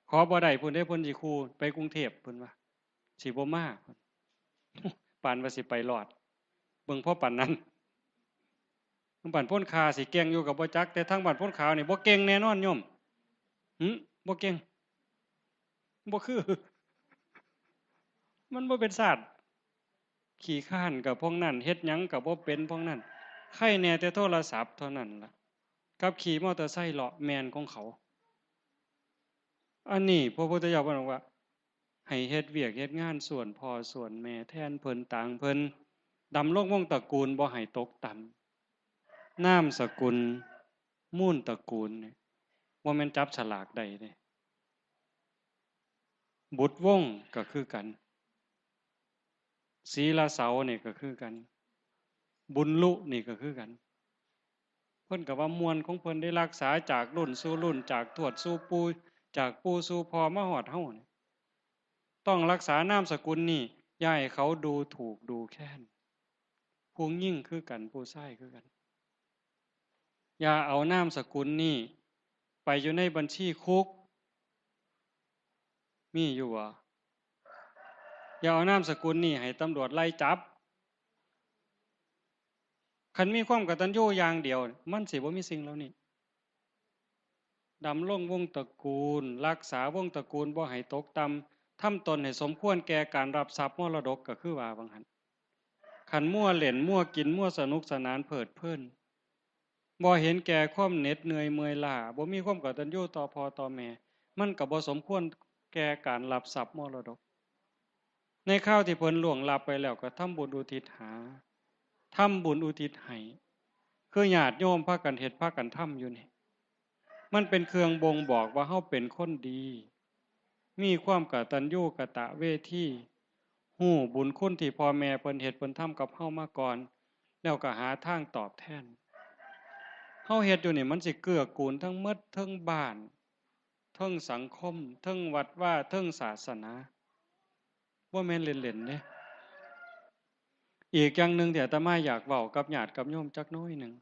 ขอบ่ได้พู้นเด้ เพิ่นสิขู่ไปกรุงเทพฯ เพิ่นว่า สิบ่มา ปานว่าสิไปรอด เบิ่งพอปานนั้น บางปานพ้นข่าสิเก่งอยู่ก็บ่จัก แต่ทางบ้านพ้นขาวนี่บ่เก่งแน่นอนโยม หึ บ่เก่ง บ่คือ มันบ่เป็นชาติ ขี้คร้านก็พวกนั้น เฮ็ดหยังก็บ่เป็นพวกนั้น ไคแหน่แต่โทรศัพท์เท่านั้นล่ะ กับขี่มอเตอร์ไซค์เลาะแม่นของเขา อันนี้พระพุทธเจ้าเพิ่นบอกว่า ให้เฮ็ดเวียกเฮ็ดงานส่วนพ่อส่วนแม่แทนเพิ่นตางเพิ่น ดำรงวงศ์ตระกูลบ่ให้ตกต่ำ นามสกุล มูลตระกูลนี่ บ่แม่นจับสลากได้เด้ บุตรวงศ์ก็คือกัน ศรีละเสานี่ก็คือกัน บุญลุนี่ก็คือกัน เพิ่นก็ว่าม่วนของเพิ่นได้รักษาจากรุ่นสู่รุ่น จากทวดสู่ปู่ จากปู่สู่พ่อมาฮอดเฮานี่ ต้องรักษานามสกุลนี่ อย่าให้เขาดูถูกดูแคลน ผู้หญิงคือกัน ผู้ชายคือกัน อย่าเอานามสกุลนี้ไปอยู่ในบัญชีคุก มีอยู่บ่ อย่าเอานามสกุลนี้ให้ตำรวจไล่จับ คันมีความกตัญญูอย่างเดียว มันสิบ่มีสิ่งเหล่านี้ ดำรงวงศ์ตระกูล รักษาวงศ์ตระกูลบ่ให้ตกต่ำ ทำตนให้สมควรแก่การรับทรัพย์มรดก ก็คือว่าว่าหั่น คันมัวเล่น มัวกิน มัวสนุกสนานเพลิดเพลิน บ่เห็นแก่ความเหน็ดเหนื่อยเมื่อยล้า บ่มีความกตัญญูต่อพ่อต่อแม่ มันก็บ่สมควรแก่การรับทรัพย์มรดก ในคราวที่เพิ่นล่วงลับไปแล้วก็ทำบุญอุทิศหา ทำบุญอุทิศให้ คือญาติโยมพากันเฮ็ดพากันทำอยู่นี่ มันเป็นเครื่องบ่งบอกว่าเฮาเป็นคนดี มีความกตัญญูกตเวที ฮู้บุญคุณที่พ่อแม่เพิ่นเฮ็ดเพิ่นทำกับเฮามาก่อน แล้วก็หาทางตอบแทน เฮาเฮ็ดอยู่นี่มันสิเกื้อกูลทั้งหมด ทั้งบ้าน ทั้งสังคม ทั้งวัดวา ทั้งศาสนา บ่แม่นเล่นๆเด้ อีกอย่างหนึ่งที่อาตมาอยากเว้ากับญาติกับโยมจักน้อยหนึ่ง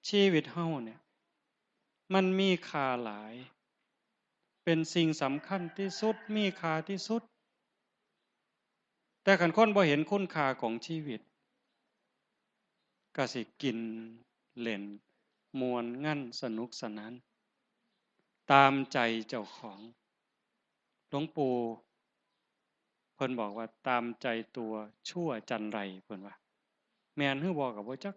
ชีวิตเฮาเนี่ย มันมีค่าหลาย เป็นสิ่งสำคัญที่สุด มีค่าที่สุด แต่คันคนบ่เห็นคุณค่าของชีวิต ก็สิกินเล่น ม่วนงัน สนุกสนาน ตามใจเจ้าของ หลวงปู่เพิ่นบอกว่า "ตามใจตัวชั่วจันไร" เพิ่นว่า แม่นหรือบ่ก็บ่จัก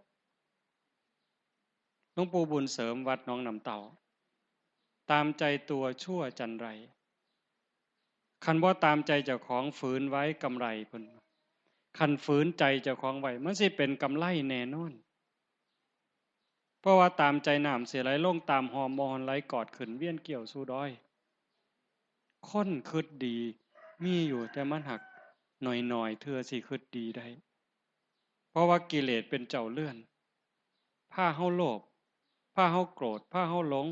หลวงปู่บุญเสริมวัดหนองน้ำเต้า "ตามใจตัวชั่วจันไร คันบ่ตามใจเจ้าของ ฝืนไว้กำไร" เพิ่น คันฝืนใจเจ้าของไว้ มันสิเป็นกำไรแน่นอน เพราะว่าตามใจน้ำสิไหลลงตามห้อม บ่ฮ้อนไหลกอดขึ้นเวียนเกี่ยวสู่ดอย คนคิดดีมีอยู่ แต่มันหักน้อยๆ เทื่อสิคิดดีได้ เพราะว่ากิเลสเป็นเจ้าเรือน พาเฮาโลภ พาเฮาโกรธ พาเฮาหลง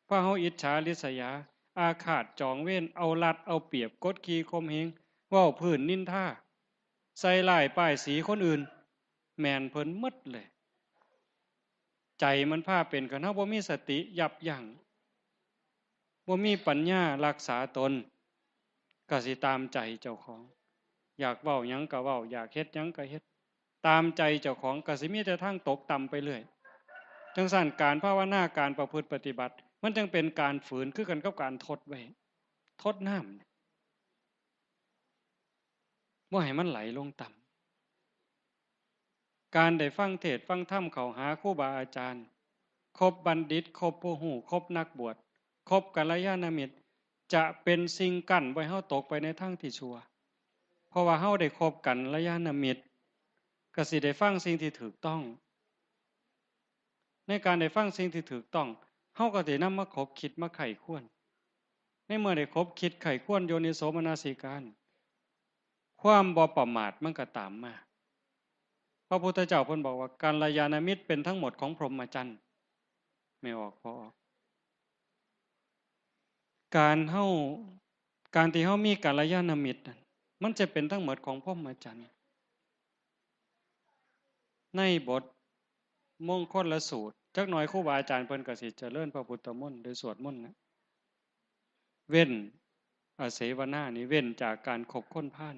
พาเฮาอิจฉาริษยา อาฆาตจองเวร เอารัดเอาเปรียบ กดขี่ข่มเหง เว้าพื้นนินทา ใส่ร้ายป้ายสีคนอื่น แม่นเพิ่นหมดเลย ใจมันพาเป็น คันเฮาบ่มีสติยับยั้ง บ่มีปัญญารักษาตน ก็สิตามใจเจ้าของ อยากเว้าหยังก็เว้า อยากเฮ็ดหยังก็เฮ็ด ตามใจเจ้าของ ก็สิมีแต่ทางตกต่ำไปเรื่อย จั่งซั้น การภาวนา การประพฤติปฏิบัติ มันจั่งเป็นการฝืน คือกันกับการทดไว้ ทดน้ำ บ่ให้มันไหลลงต่ำ การได้ฟังเทศน์ฟังธรรม เข้าหาครูบาอาจารย์ คบบัณฑิต คบผู้ฮู้ คบนักบวช คบกัลยาณมิตร จะเป็นสิ่งกั้นบ่ให้เฮาตกไปในทางที่ชั่ว เพราะว่าเฮาได้คบกัลยาณมิตร ก็สิได้ฟังสิ่งที่ถูกต้อง ในการได้ฟังสิ่งที่ถูกต้อง เฮาก็สินำมาคบคิดมาใคร่ครวญ ในเมื่อได้คบคิดใคร่ครวญโยนิโสมนสิการ ความบ่ประมาทมันก็ตามมา พระพุทธเจ้าเพิ่นบอกว่า "กัลยาณมิตรเป็นทั้งหมดของพรหมจรรย์" แม่ออก พ่อออก การเฮา การที่เฮามีกัลยาณมิตรนั่น มันจะเป็นทั้งหมดของพรหมจรรย์ ในบทมงคลสูตร จักหน่อยครูบาอาจารย์เพิ่นก็สิเจริญพระพุทธมนต์ หรือสวดมนต์นะ เว้น อาเสวนานี่ เว้นจากการคบคนพาล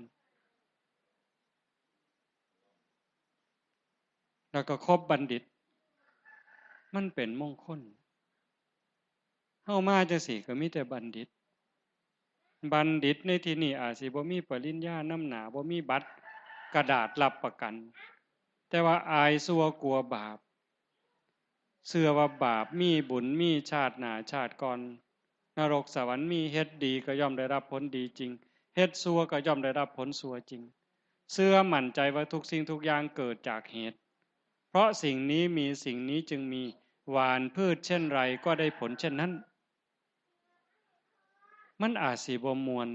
แล้วก็คบบัณฑิต มันเป็นมงคล เฮามาจั่งซี้ก็มีแต่บัณฑิต บัณฑิตในที่นี้อาจสิบ่มีปริญญานำหน้า บ่มีบัตรกระดาษรับประกัน แต่ว่าอายชั่วกลัวบาป เชื่อว่าบาปมีบุญมีชาติหน้าชาติก่อน นรกสวรรค์มี เฮ็ดดีก็ย่อมได้รับผลดีจริง เฮ็ดชั่วก็ย่อมได้รับผลชั่วจริง เชื่อมั่นใจว่าทุกสิ่งทุกอย่างเกิดจากเหตุ เพราะสิ่งนี้มี สิ่งนี้จึงมี หว่านพืชเช่นไรก็ได้ผลเช่นนั้น มันอาจสิบ่ม่วน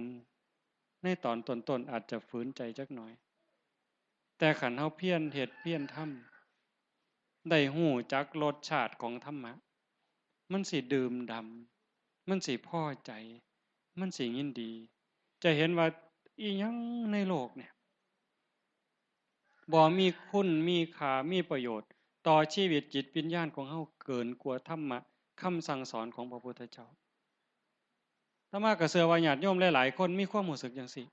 ในตอนต้นๆ อาจจะฝืนใจจักหน่อย แต่คันเฮาเพียรเฮ็ดเพียรทำ ได้ฮู้จักรสชาติของธรรมะ มันสิดื่มด่ำ มันสิพอใจ มันสิยินดี จะเห็นว่าอิหยังในโลกเนี่ย บ่มีคุณมีค่า มีประโยชน์ ต่อชีวิตจิตวิญญาณของเฮาเกินกว่าธรรมะคำสั่งสอนของพระพุทธเจ้า อาตมาก็เชื่อว่าญาติโยมหลายๆคนมีความรู้สึกจั่งซี้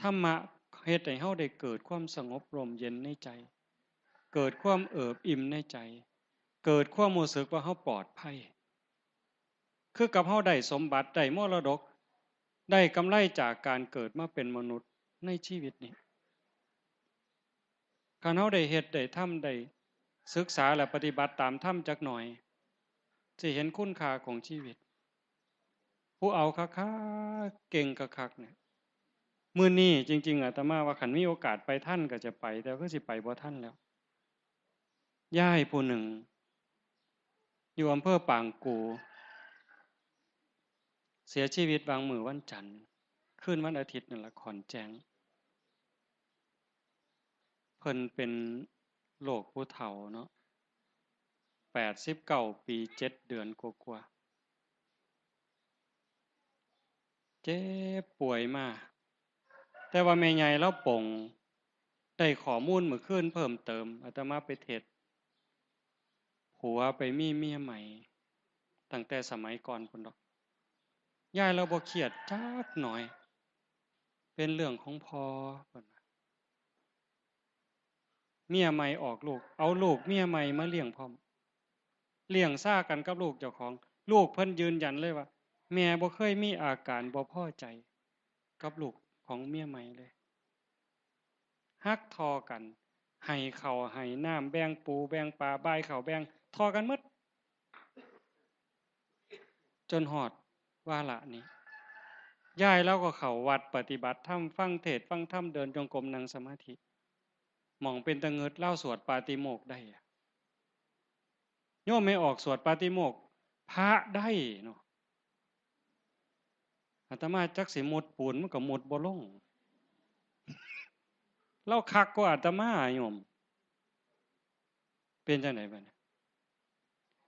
ธรรมะเฮ็ดให้เฮาได้เกิดความสงบร่มเย็นในใจ เกิดความเอิบอิ่มในใจ เกิดความรู้สึกว่าเฮาปลอดภัย คือกับเฮาได้สมบัติ ได้มรดก ได้กำไรจากการเกิดมาเป็นมนุษย์ในชีวิตนี้ คันเฮาได้เฮ็ด ได้ทำ ได้ศึกษาและปฏิบัติตามธรรมจักหน่อย สิเห็นคุณค่าของชีวิต ผู้เอาคักๆ เก่งคักๆ เนี่ย มื้อนี้จริงๆ อาตมาว่าคันมีโอกาสไปทันก็จะไป แต่คือสิไปบ่ทันแล้ว ยายผู้หนึ่ง อยู่อำเภอปางกู่ เสียชีวิตวางมื้อวันจันทร์ คืนวันอาทิตย์นั่นล่ะ ขอนแจ้ง เพิ่นเป็นโรคผู้เฒ่าเนาะ แปดสิบเก้าปี เจ็ดเดือนกว่าๆ เจ็บป่วยมา แต่ว่าแม่ใหญ่ลาวปลง ได้ข้อมูลมื้อคืนเพิ่มเติม อาตมาไปเทศน์ ผัวไปมีเมียใหม่ ตั้งแต่สมัยก่อนพู้นดอก ยายลาวบ่เครียดจักหน่อย เป็นเรื่องของพ่อ เพิ่นว่า เมียใหม่ออกลูก เอาลูกเมียใหม่มาเลี้ยงพร้อม เลี้ยงซ่ากันกับลูกเจ้าของ ลูกเพิ่นยืนยันเลยว่า แม่บ่เคยมีอาการบ่พอใจกับลูกของเมียใหม่เลย ฮักท่อกัน ให้ข้าวให้น้ำ แบ่งปูแบ่งปลา บ่ายข้าวแบ่ง ท่อกันหมด จนฮอดวาระนี้ ยายลาวก็เข้าวัดปฏิบัติธรรม ฟังเทศน์ฟังธรรม เดินจงกรม นั่งสมาธิ หม่องเป็นตะงึด ลาวสวดปาติโมกข์ได้อะ โยมแม่ออกสวดปาติโมกข์ พระได้เนาะ อาตมาจักสิมุดปูนมันก็มุดบ่ลง ลาวคักกว่าอาตมาโยม เป็นจั่งใดบัดนี้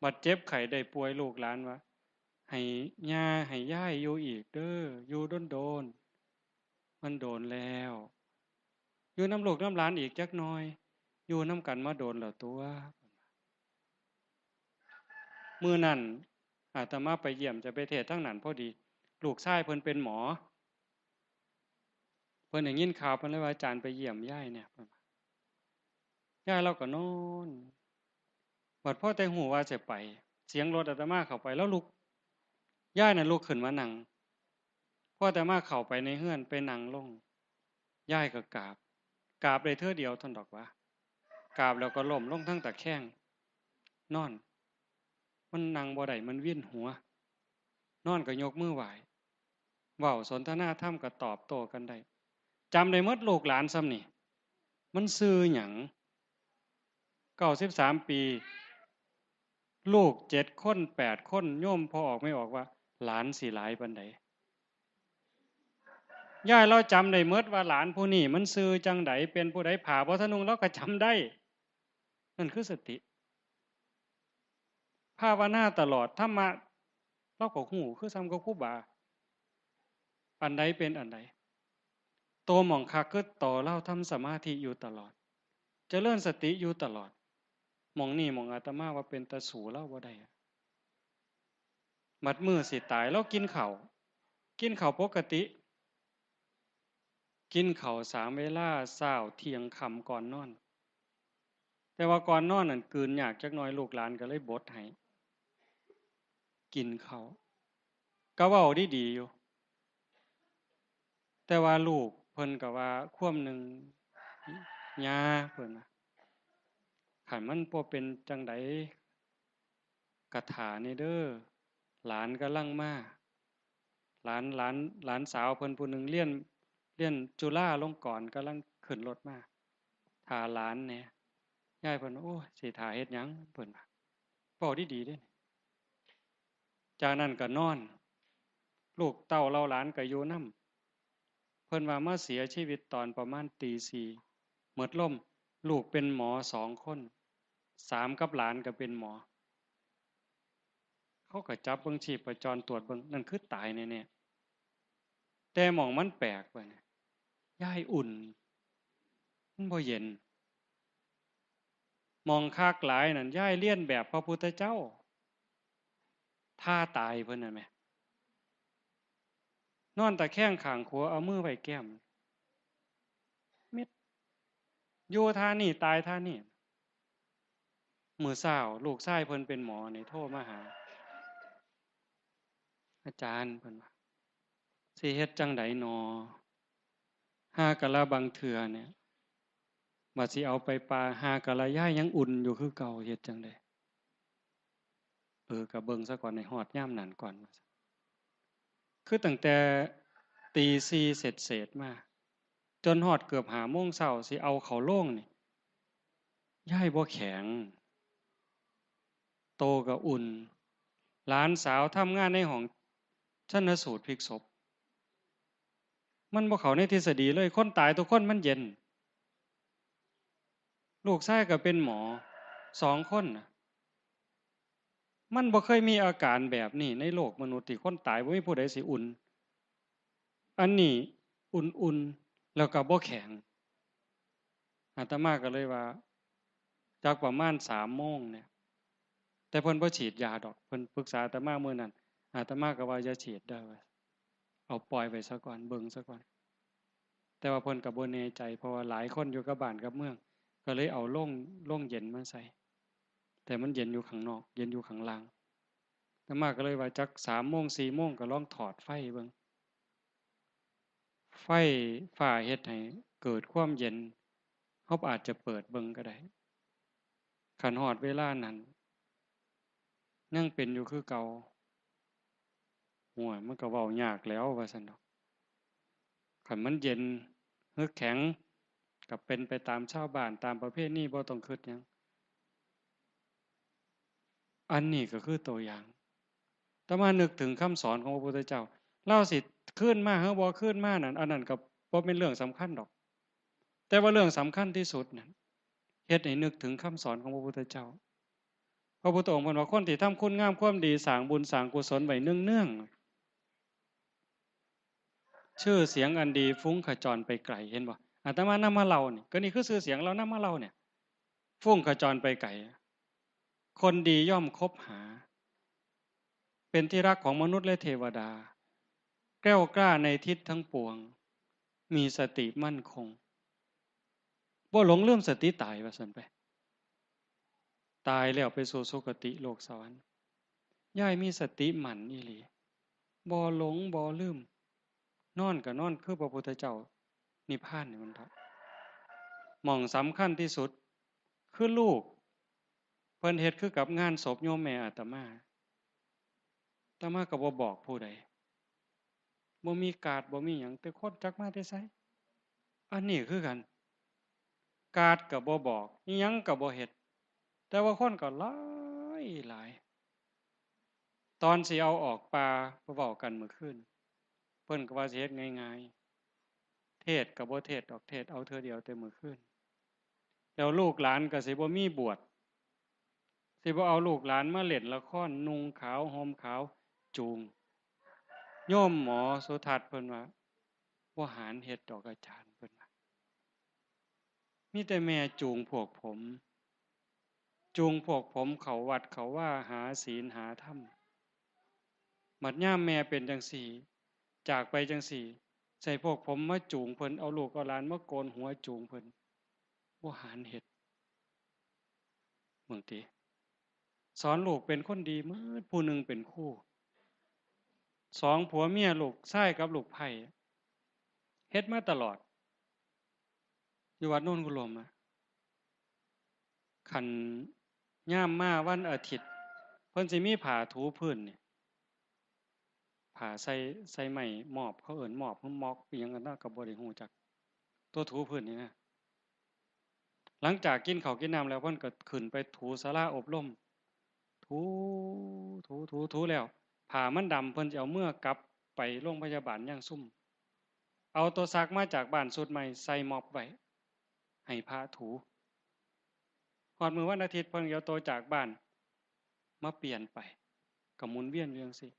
บัดเจ็บไข้ได้ป่วย ลูกหลานว่า ให้ย่าให้ยายอยู่อีกเด้อ อยู่โดนๆ มันโดนแล้ว อยู่นำลูกนำหลานอีกจักหน่อย อยู่นำกันมาโดนแล้วตั่ว มื้อนั้นอาตมาไปเยี่ยม จะไปเทศน์ทางนั้นพอดี ลูกชายเพิ่นเป็นหมอ เพิ่นได้ยินข่าว เพิ่นเลยว่า อาจารย์ไปเยี่ยมยายแหน่ เพิ่นว่า ยายลาวก็นอน บัดพอแต่ฮู้ว่าสิไป เสียงรถอาตมาเข้าไป ลาวลุก ยายน่ะลุกขึ้นมานั่ง พออาตมาเข้าไปในเฮือน ไปนั่งลง ยายก็กราบ กราบได้เทื่อเดียวเท่านั้นดอกหวา กราบแล้วก็ล้มลงทั้งตะแคง นอน มันนั่งบ่ได้ มันเวียนหัว นอนก็ยกมือไหว้ เว้าสนทนาธรรมก็ตอบโต้กันได้ จำได้หมดลูกหลานส่ำนี่ มันชื่อหยัง เก้าสิบสามปี ลูกเจ็ดคนแปดคน โยมพ่อออกแม่ออกว่า หลานสิหลายปานใด ยายลาวจำได้หมดว่าหลานผู้นี้มันชื่อจั่งใด เป็นผู้ใด ผ้าบ่ทันนุ่งลาวก็จำได้ นั่นคือสติ ภาวนาตลอด ธรรมะลาวก็ฮู้ คือส่ำกับครูบา อันใดเป็นอันใด โตหม่องคักคือโตลาวทำสมาธิอยู่ตลอด เจริญสติอยู่ตลอด หม่องนี้หม่องอาตมาว่าเป็นตาสู้ลาวบ่ได้อะ บัดมื้อสิตายลาวกินข้าว กินข้าวปกติ กินข้าวสามเวลา เช้า เที่ยง ค่ำ ก่อนนอน แต่ว่าก่อนนอนนั่นกลืนยากจักหน่อย ลูกหลานก็เลยบดให้ กินข้าว ก็เว้าดีๆ อยู่ แต่ว่าลูกเพิ่นก็ว่าความหนึ่ง ย่า เพิ่นว่า คันมันบ่เป็นจั่งใด ก็ถ่าแหน่เด้อ หลานกำลังมา หลาน หลาน หลานสาวเพิ่นผู้หนึ่งเรียน เรียนจุฬาลงกรณ์ กำลังขึ้นรถมา ถ่าหลานแหน่ ยายเพิ่นว่า โอ้ย สิถ่าเฮ็ดหยัง เพิ่นว่า เว้าดีๆ เด้ จากนั้นก็นอน ลูกเต้าเหล่าหลานก็อยู่นำ เพิ่นว่ามาเสียชีวิตตอนประมาณตีสี่ หมดลม ลูกเป็นหมอสองคน สามกับหลานก็เป็นหมอ เขาก็จับเบิ่งชีพจร ตรวจเบิ่ง นั่นคือตายแน่ๆ แต่หม่องมันแปลกบัดนี้ ยายอุ่น มันบ่เย็น หม่องคักหลายนั่น ยายเลียนแบบพระพุทธเจ้า ท่าตายเพิ่นน่ะแหม นอนตะแคงข้างขวา เอามือไว้แก้ม มิด อยู่ท่านี้ ตายท่านี้ มื้อเช้า ลูกชายเพิ่นเป็นหมอนี่ โทรมาหา อาจารย์ เพิ่นว่า สิเฮ็ดจั่งใดหนอ ห่ากะละบางเทื่อเนี่ย ว่าสิเอาไปป่า ห่ากะละยายยังอุ่นอยู่คือเก่า เฮ็ดจั่งใด เออ ก็เบิ่งซะก่อน ให้ฮอดยามนั้นก่อน คือตั้งแต่ตีสี่เศษๆมา จนฮอดเกือบห้าโมงเช้า สิเอาเข้าโลงนี่ ยายบ่แข็ง โตก็อุ่น หลานสาวทำงานในห้องชันสูตรพลิกศพ มันบ่เข้าในทฤษฎีเลย คนตายทุกคนมันเย็น ลูกชายก็เป็นหมอ สองคนน่ะ มันบ่เคยมีอาการแบบนี้ในโลกมนุษย์ ที่คนตายบ่มีผู้ใดสิอุ่น อันนี้อุ่นๆ แล้วก็บ่แข็ง อาตมาก็เลยว่า จักประมาณสามโมงเนี่ย แต่เพิ่นบ่ฉีดยาดอก เพิ่นปรึกษาอาตมามื้อนั้น อาตมาก็ว่าอย่าฉีดเด้อ เอาปล่อยไว้ซะก่อน เบิ่งซะก่อน แต่ว่าเพิ่นก็บ่แน่ใจ เพราะว่าหลายคนอยู่กับบ้านกับเมือง ก็เลยเอาโลง โลงเย็นมาใส่ แต่มันเย็นอยู่ข้างนอก เย็นอยู่ข้างล่าง อาตมาก็เลยว่าจักสามโมง สี่โมงก็ลองถอดไฟเบิ่ง ไฟฟ้าเฮ็ดให้เกิดความเย็น เฮาอาจจะเปิดเบิ่งก็ได้ คันฮอดเวลานั้น ยังเป็นอยู่คือเก่า โอ้ย มันก็เว้ายากแล้ว ว่าซั่นดอก คันมันเย็นหรือแข็ง ก็เป็นไปตามชาวบ้าน ตามประเพณี บ่ต้องคิดหยัง อันนี้ก็คือตัวอย่าง แต่มานึกถึงคำสอนของพระพุทธเจ้า ลาวสิคืนมาหรือบ่คืนมานั่น อันนั้นก็บ่เป็นเรื่องสำคัญดอก แต่ว่าเรื่องสำคัญที่สุดนั่น เฮ็ดให้นึกถึงคำสอนของพระพุทธเจ้า พระพุทธองค์เพิ่นว่า คนที่ทำคุณงามความดี สร้างบุญสร้างกุศลไว้เนืองๆ ชื่อเสียงอันดีฟุ้งขจรไปไกล เห็นบ่ อาตมานำมาเล่านี่ ก็นี่คือชื่อเสียงลาวนำมาเล่าเนี่ย ฟุ้งขจรไปไกล คนดีย่อมคบหา เป็นที่รักของมนุษย์และเทวดา แกล้วกล้าในทิศทั้งปวง มีสติมั่นคง บ่หลงลืมสติตาย ว่าซั่นไป ตายแล้วไปสู่สุคติโลกสวรรค์ ยายมีสติมั่นอีหลี บ่หลงบ่ลืม นอนก็นอนคือพระพุทธเจ้านิพพานนี่มันเถาะ หม่องสำคัญที่สุด คือลูก เพิ่นเฮ็ดคือกับงานศพโยมแม่อาตมา อาตมาก็บ่บอกผู้ใด บ่มีการ์ด บ่มีหยัง แต่คนจักมาแต่ไส อันนี้คือกัน การ์ดก็บ่บอก อิหยังก็บ่เฮ็ด แต่ว่าคนก็หลายหลาย ตอนสิเอาออกป่า เว้ากันมื้อคืน เพิ่นก็ว่าสิเฮ็ดง่ายๆ เทศน์ก็บ่เทศน์ดอก เทศน์เอาเทื่อเดียวแต่มื้อคืน แล้วลูกหลานก็สิบ่มีบวช สิบ่เอาลูกหลานมาเล่นละคร นุ่งขาวห่มขาวจูง โยมหมอสุทัศน์เพิ่นว่า บ่หานเฮ็ดดอกอาจารย์ เพิ่นว่า มีแต่แม่จูงพวกผม จูงพวกผมเข้าวัดเข้าวา หาศีลหาธรรม บัดยามแม่เป็นจั่งซี้ จากไปจั่งซี้ ใส่พวกผมมาจูงเพิ่น เอาลูกเอาหลานมาโกนหัวจูงเพิ่น บ่หานเฮ็ด เบิ่งติ สอนลูกเป็นคนดีหมด ผู้หนึ่งเป็นครู สองผัวเมีย ลูกชายกับลูกใภ้ เฮ็ดมาตลอด อยู่วัดโนนกุลมอะ คันยามมาวันอาทิตย์ เพิ่นสิมีผ้าถูพื้นนี่ ผ้าใส่ ใส่ไม้มอบ เขาเอิ้นมอบหรือม็อบ อิหยังกันเนาะ ก็บ่ได้ฮู้จัก ตัวถูพื้นนี่นะ หลังจากกินข้าวกินน้ำแล้ว เพิ่นก็ขึ้นไปถูศาลาอบรม ถู ถู ถู ถูแล้ว ผ้ามันดำ เพิ่นสิเอาเมือกลับไปโรงพยาบาลยางซุม เอาตัวซักมาจากบ้านชุดใหม่ใส่ม็อบไว้ ให้พระถู ฮอดมื้อวันอาทิตย์ เพิ่นเอาตัวจากบ้านมาเปลี่ยนไป ก็หมุนเวียนอยู่จั่งซี้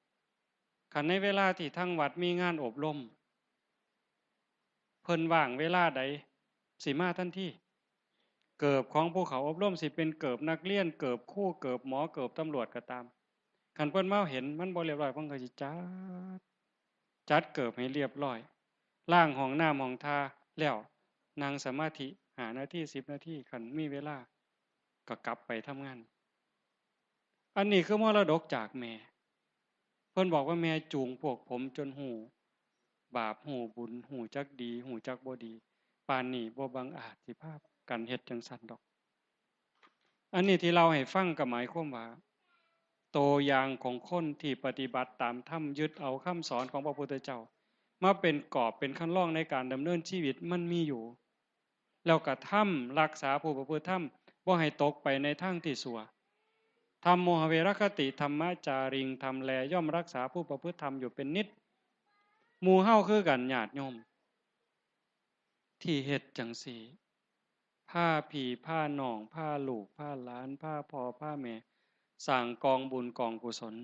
คันในเวลาที่ทางวัดมีงานอบรม เพิ่นว่างเวลาใด สิมาทันที เกิบของผู้เขาอบรม สิเป็นเกิบนักเรียน เกิบครู เกิบหมอ เกิบตำรวจก็ตาม คันเพิ่นมาเห็นมันบ่เรียบร้อย เพิ่นก็สิจัด จัดเกิบให้เรียบร้อย ล้างห้องน้ำห้องท่า แล้วนั่งสมาธิ ห้านาที สิบนาที คันมีเวลา ก็กลับไปทำงาน อันนี้คือมรดกจากแม่ เพิ่นบอกว่าแม่จูงพวกผมจนฮู้บาป ฮู้บุญ ฮู้จักดี ฮู้จักบ่ดี ปานนี้บ่บังอาจสิพากันเฮ็ดจั่งซั้นดอก อันนี้ที่เล่าให้ฟังก็หมายความว่า ตัวอย่างของคนที่ปฏิบัติตามธรรม ยึดเอาคำสอนของพระพุทธเจ้า มาเป็นกอบเป็นคันลองในการดำเนินชีวิตมันมีอยู่ แล้วกระทำรักษาผู้ประพฤติธรรม บ่ให้ตกไปในทางที่ชั่ว ธัมโมหเวรคติ ธัมมจาริง ธรรมแลย่อมรักษาผู้ประพฤติธรรมอยู่เป็นนิจ หมู่เฮาคือกัน ญาติโยม ที่เฮ็ดจั่งซี้ พาพี่พาน้อง พาลูกพาหลาน พาพ่อพาแม่ สร้างกองบุญกองกุศล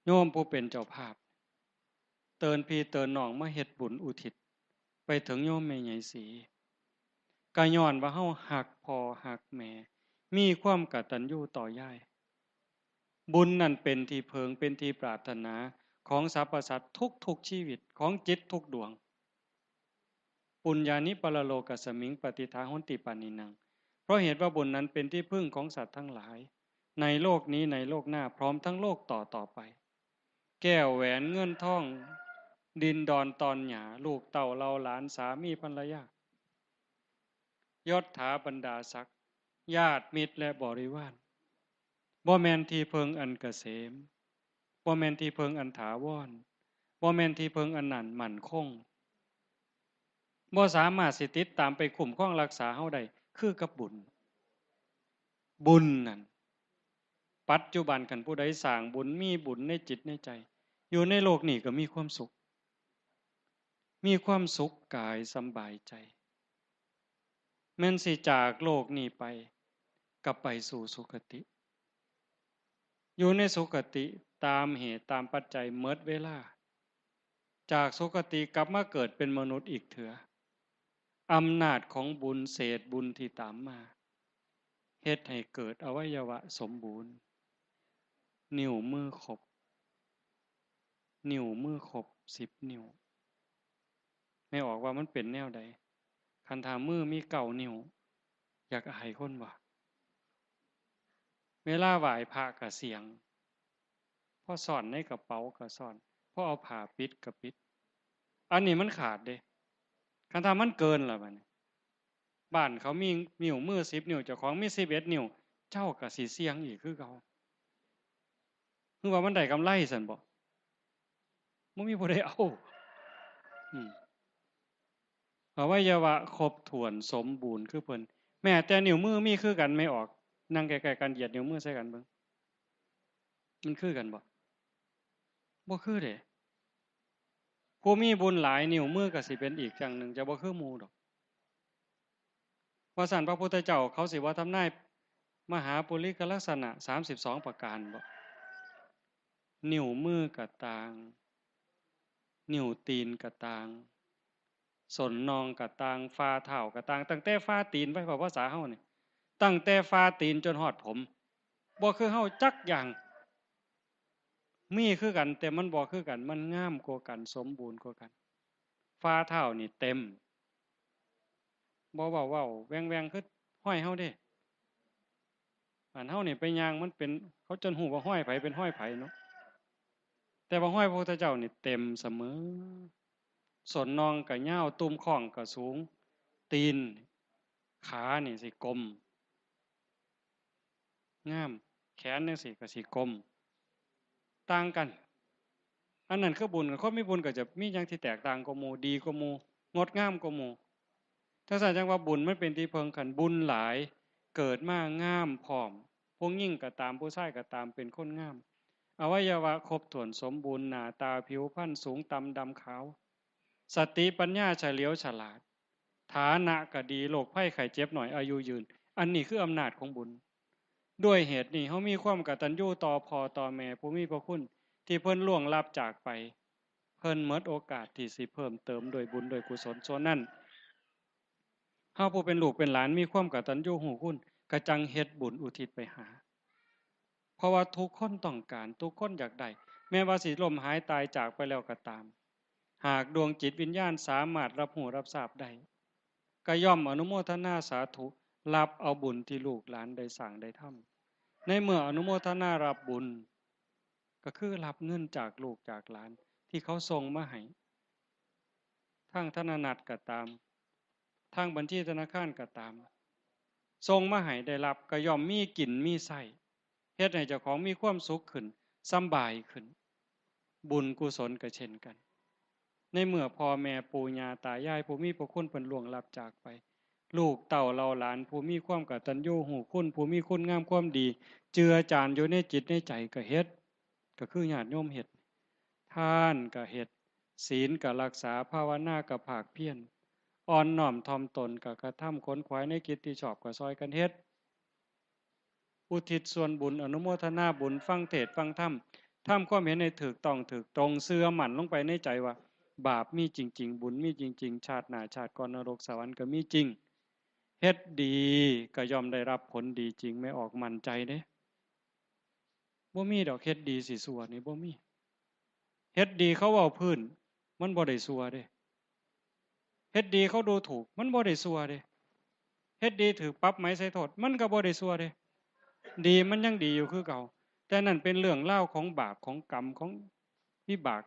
โยมผู้เป็นเจ้าภาพ เตือนพี่เตือนน้องมาเฮ็ดบุญอุทิศ ไปถึงโยมแม่ใหญ่ศรี ก็ย้อนว่าเฮาฮักพ่อฮักแม่ มีความกตัญญูต่อยาย บุญนั่นเป็นที่เพิง เป็นที่ปรารถนาของสรรพสัตว์ทุกๆชีวิต ของจิตทุกดวง ปุญญานิปรโลกัสมิง ปฏิฏฐาโหนติปาณินัง เพราะเหตุว่าบุญนั้นเป็นที่พึ่งของสัตว์ทั้งหลาย ในโลกนี้ ในโลกหน้า พร้อมทั้งโลกต่อต่อไป แก้วแหวนเงินทอง ดินดอนตอนหญ้า ลูกเต้าเหล่าหลาน สามีภรรยา ยศถาบรรดาศักดิ์ ญาติมิตรและบริวาร บ่แม่นที่เพิงอันเกษม บ่แม่นที่เพิงอันถาวร บ่แม่นที่เพิงอันนั้นมั่นคง บ่สามารถสิติดตามไปคุ้มครองรักษาเฮาได้ คือกับบุญ บุญนั่น ปัจจุบันคันผู้ใดสร้างบุญ มีบุญในจิตในใจ อยู่ในโลกนี้ก็มีความสุข มีความสุขกายสำบายใจ แม่นสิจากโลกนี้ไป ก็ไปสู่สุคติ อยู่ในสุคติตามเหตุตามปัจจัยหมดเวลา จากสุคติกลับมาเกิดเป็นมนุษย์อีกเถือ อำนาจของบุญเศษบุญที่ตามมา เฮ็ดให้เกิดอวัยวะสมบูรณ์ นิ้วมือครบ นิ้วมือครบสิบนิ้ว แม่ออกว่ามันเป็นแนวใด คันถ้ามือมีเก้านิ้ว อยากอายคนบ่ เวลาไหว้พระก็เสียง พอซ่อนในกระเป๋าก็ซ่อน พอเอาผ้าปิดก็ปิด อันนี้มันขาดเด้ คันถ้ามันเกินล่ะบัดนี้ บ้านเขามีนิ้วมือสิบนิ้ว เจ้าของมีสิบเอ็ดนิ้ว เจ้าก็สิเสี่ยงอีกคือเก่า คือว่ามันได้กำไรซั่นบ่ บ่มีผู้ใดเอา อืม อวัยวะครบถ้วนสมบูรณ์คือเพิ่น แม้แต่นิ้วมือมีคือกัน แม่ออก นั่งใกล้ๆกัน เหยียดนิ้วมือใส่กันเบิ่ง มันคือกันบ่ บ่คือเด้ ผู้มีบุญหลาย นิ้วมือก็สิเป็นอีกจั่งหนึ่ง จะบ่คือหมู่ดอก ว่าซั่น พระพุทธเจ้าเขาสิว่าทำนายมหาปุริกลักษณะสามสิบสองประการบ่ นิ้วมือก็ต่าง นิ้วตีนก็ต่าง ส้นน่องก็ต่าง ฝ่าเท้าก็ต่าง ตั้งแต่ฝ่าตีนไป ภาษาเฮานี่ ตั้งแต่ฝ่าตีนจนฮอดผม บ่คือเฮาจักอย่าง มีคือกัน แต่มันบ่คือกัน มันงามกว่ากัน สมบูรณ์กว่ากัน ฝ่าเท้านี่เต็ม บ่เว้าเว้าแหว่งๆ คือฮอยเฮาเด้ อันเฮานี่ไปย่างมันเป็น เขาจนฮู้ว่าฮอยไผเป็นฮอยไผเนาะ แต่ว่าฮอยพระพุทธเจ้านี่เต็มเสมอ ส้นน่องก็ยาว ตุ้มข้องก็สูง ตีน ขานี่สิกลม งาม แขนจั่งซี้ก็สิกลม ต่างกัน อันนั้นคือบุญ คนมีบุญก็จะมีหยังที่แตกต่างกว่าหมู่ ดีกว่าหมู่ งดงามกว่าหมู่ จั่งซั้นจั่งว่าบุญมันเป็นที่เพิง คันบุญหลาย เกิดมางามพร้อม ผู้หญิงก็ตาม ผู้ชายก็ตาม เป็นคนงาม อวัยวะครบถ้วนสมบูรณ์ หน้าตาผิวพรรณสูงต่ำดำขาว สติปัญญาเฉลียวฉลาด ฐานะก็ดี โรคภัยไข้เจ็บน้อย อายุยืน อันนี้คืออำนาจของบุญ ด้วยเหตุนี้ เฮามีความกตัญญูต่อพ่อต่อแม่ผู้มีพระคุณ ที่เพิ่นล่วงลับจากไป เพิ่นหมดโอกาสที่สิเพิ่มเติมด้วยบุญด้วยกุศลส่วนนั้น เฮาผู้เป็นลูกเป็นหลานมีความกตัญญูรู้คุณ ก็จั่งเฮ็ดบุญอุทิศไปหา เพราะว่าทุกคนต้องการ ทุกคนอยากได้ แม้ว่าสิล้มหายตายจากไปแล้วก็ตาม หากดวงจิตวิญญาณสามารถรับรู้รับทราบได้ ก็ย่อมอนุโมทนาสาธุ รับเอาบุญที่ลูกหลานได้สร้างได้ทำ ในเมื่ออนุโมทนารับบุญ ก็คือรับเงินจากลูกจากหลานที่เขาส่งมาให้ ทางธนนัตก็ตาม ทางบัญชีธนาคารก็ตาม ส่งมาให้ได้รับก็ย่อมมีกินมีใช้ เฮ็ดให้เจ้าของมีความสุขขึ้น สำบายขึ้น บุญกุศลก็เช่นกัน ในเมื่อพ่อแม่ปู่ย่าตายายผู้มีพระคุณเพิ่นล่วงลับจากไป ลูกเต้าเหล่าหลานผู้มีความกตัญญูรู้คุณ ผู้มีคุณงามความดี เจือจานอยู่ในจิตในใจก็เฮ็ด ก็คือญาติโยมเฮ็ด ทานก็เฮ็ด ศีลก็รักษา ภาวนาก็ภาคเพียร อ่อนน้อมถ่อมตนก็กระทำ ขนขวายในกิจที่ชอบก็ซอยกันเฮ็ด อุทิศส่วนบุญ อนุโมทนาบุญ ฟังเทศน์ฟังธรรม ทำความเห็นให้ถูกต้องถูกตรง เชื่อมั่นลงไปในใจว่า บาปมีจริงๆ บุญมีจริงๆ ชาติหน้าชาติก่อน นรกสวรรค์ก็มีจริง เฮ็ดดีก็ย่อมได้รับผลดีจริง แม่ออกมั่นใจเด้ บ่มีดอกเฮ็ดดีสิซั่วนี่บ่มี เฮ็ดดีเขาเว้าพื้น มันบ่ได้ซั่วเด้ เฮ็ดดีเขาดูถูก มันบ่ได้ซั่วเด้ เฮ็ดดีถูกปรับไหมใส่โทษ มันก็บ่ได้ซั่วเด้ ดีมันยังดีอยู่คือเก่า แต่นั่นเป็นเรื่องราวของบาปของกรรมของวิบาก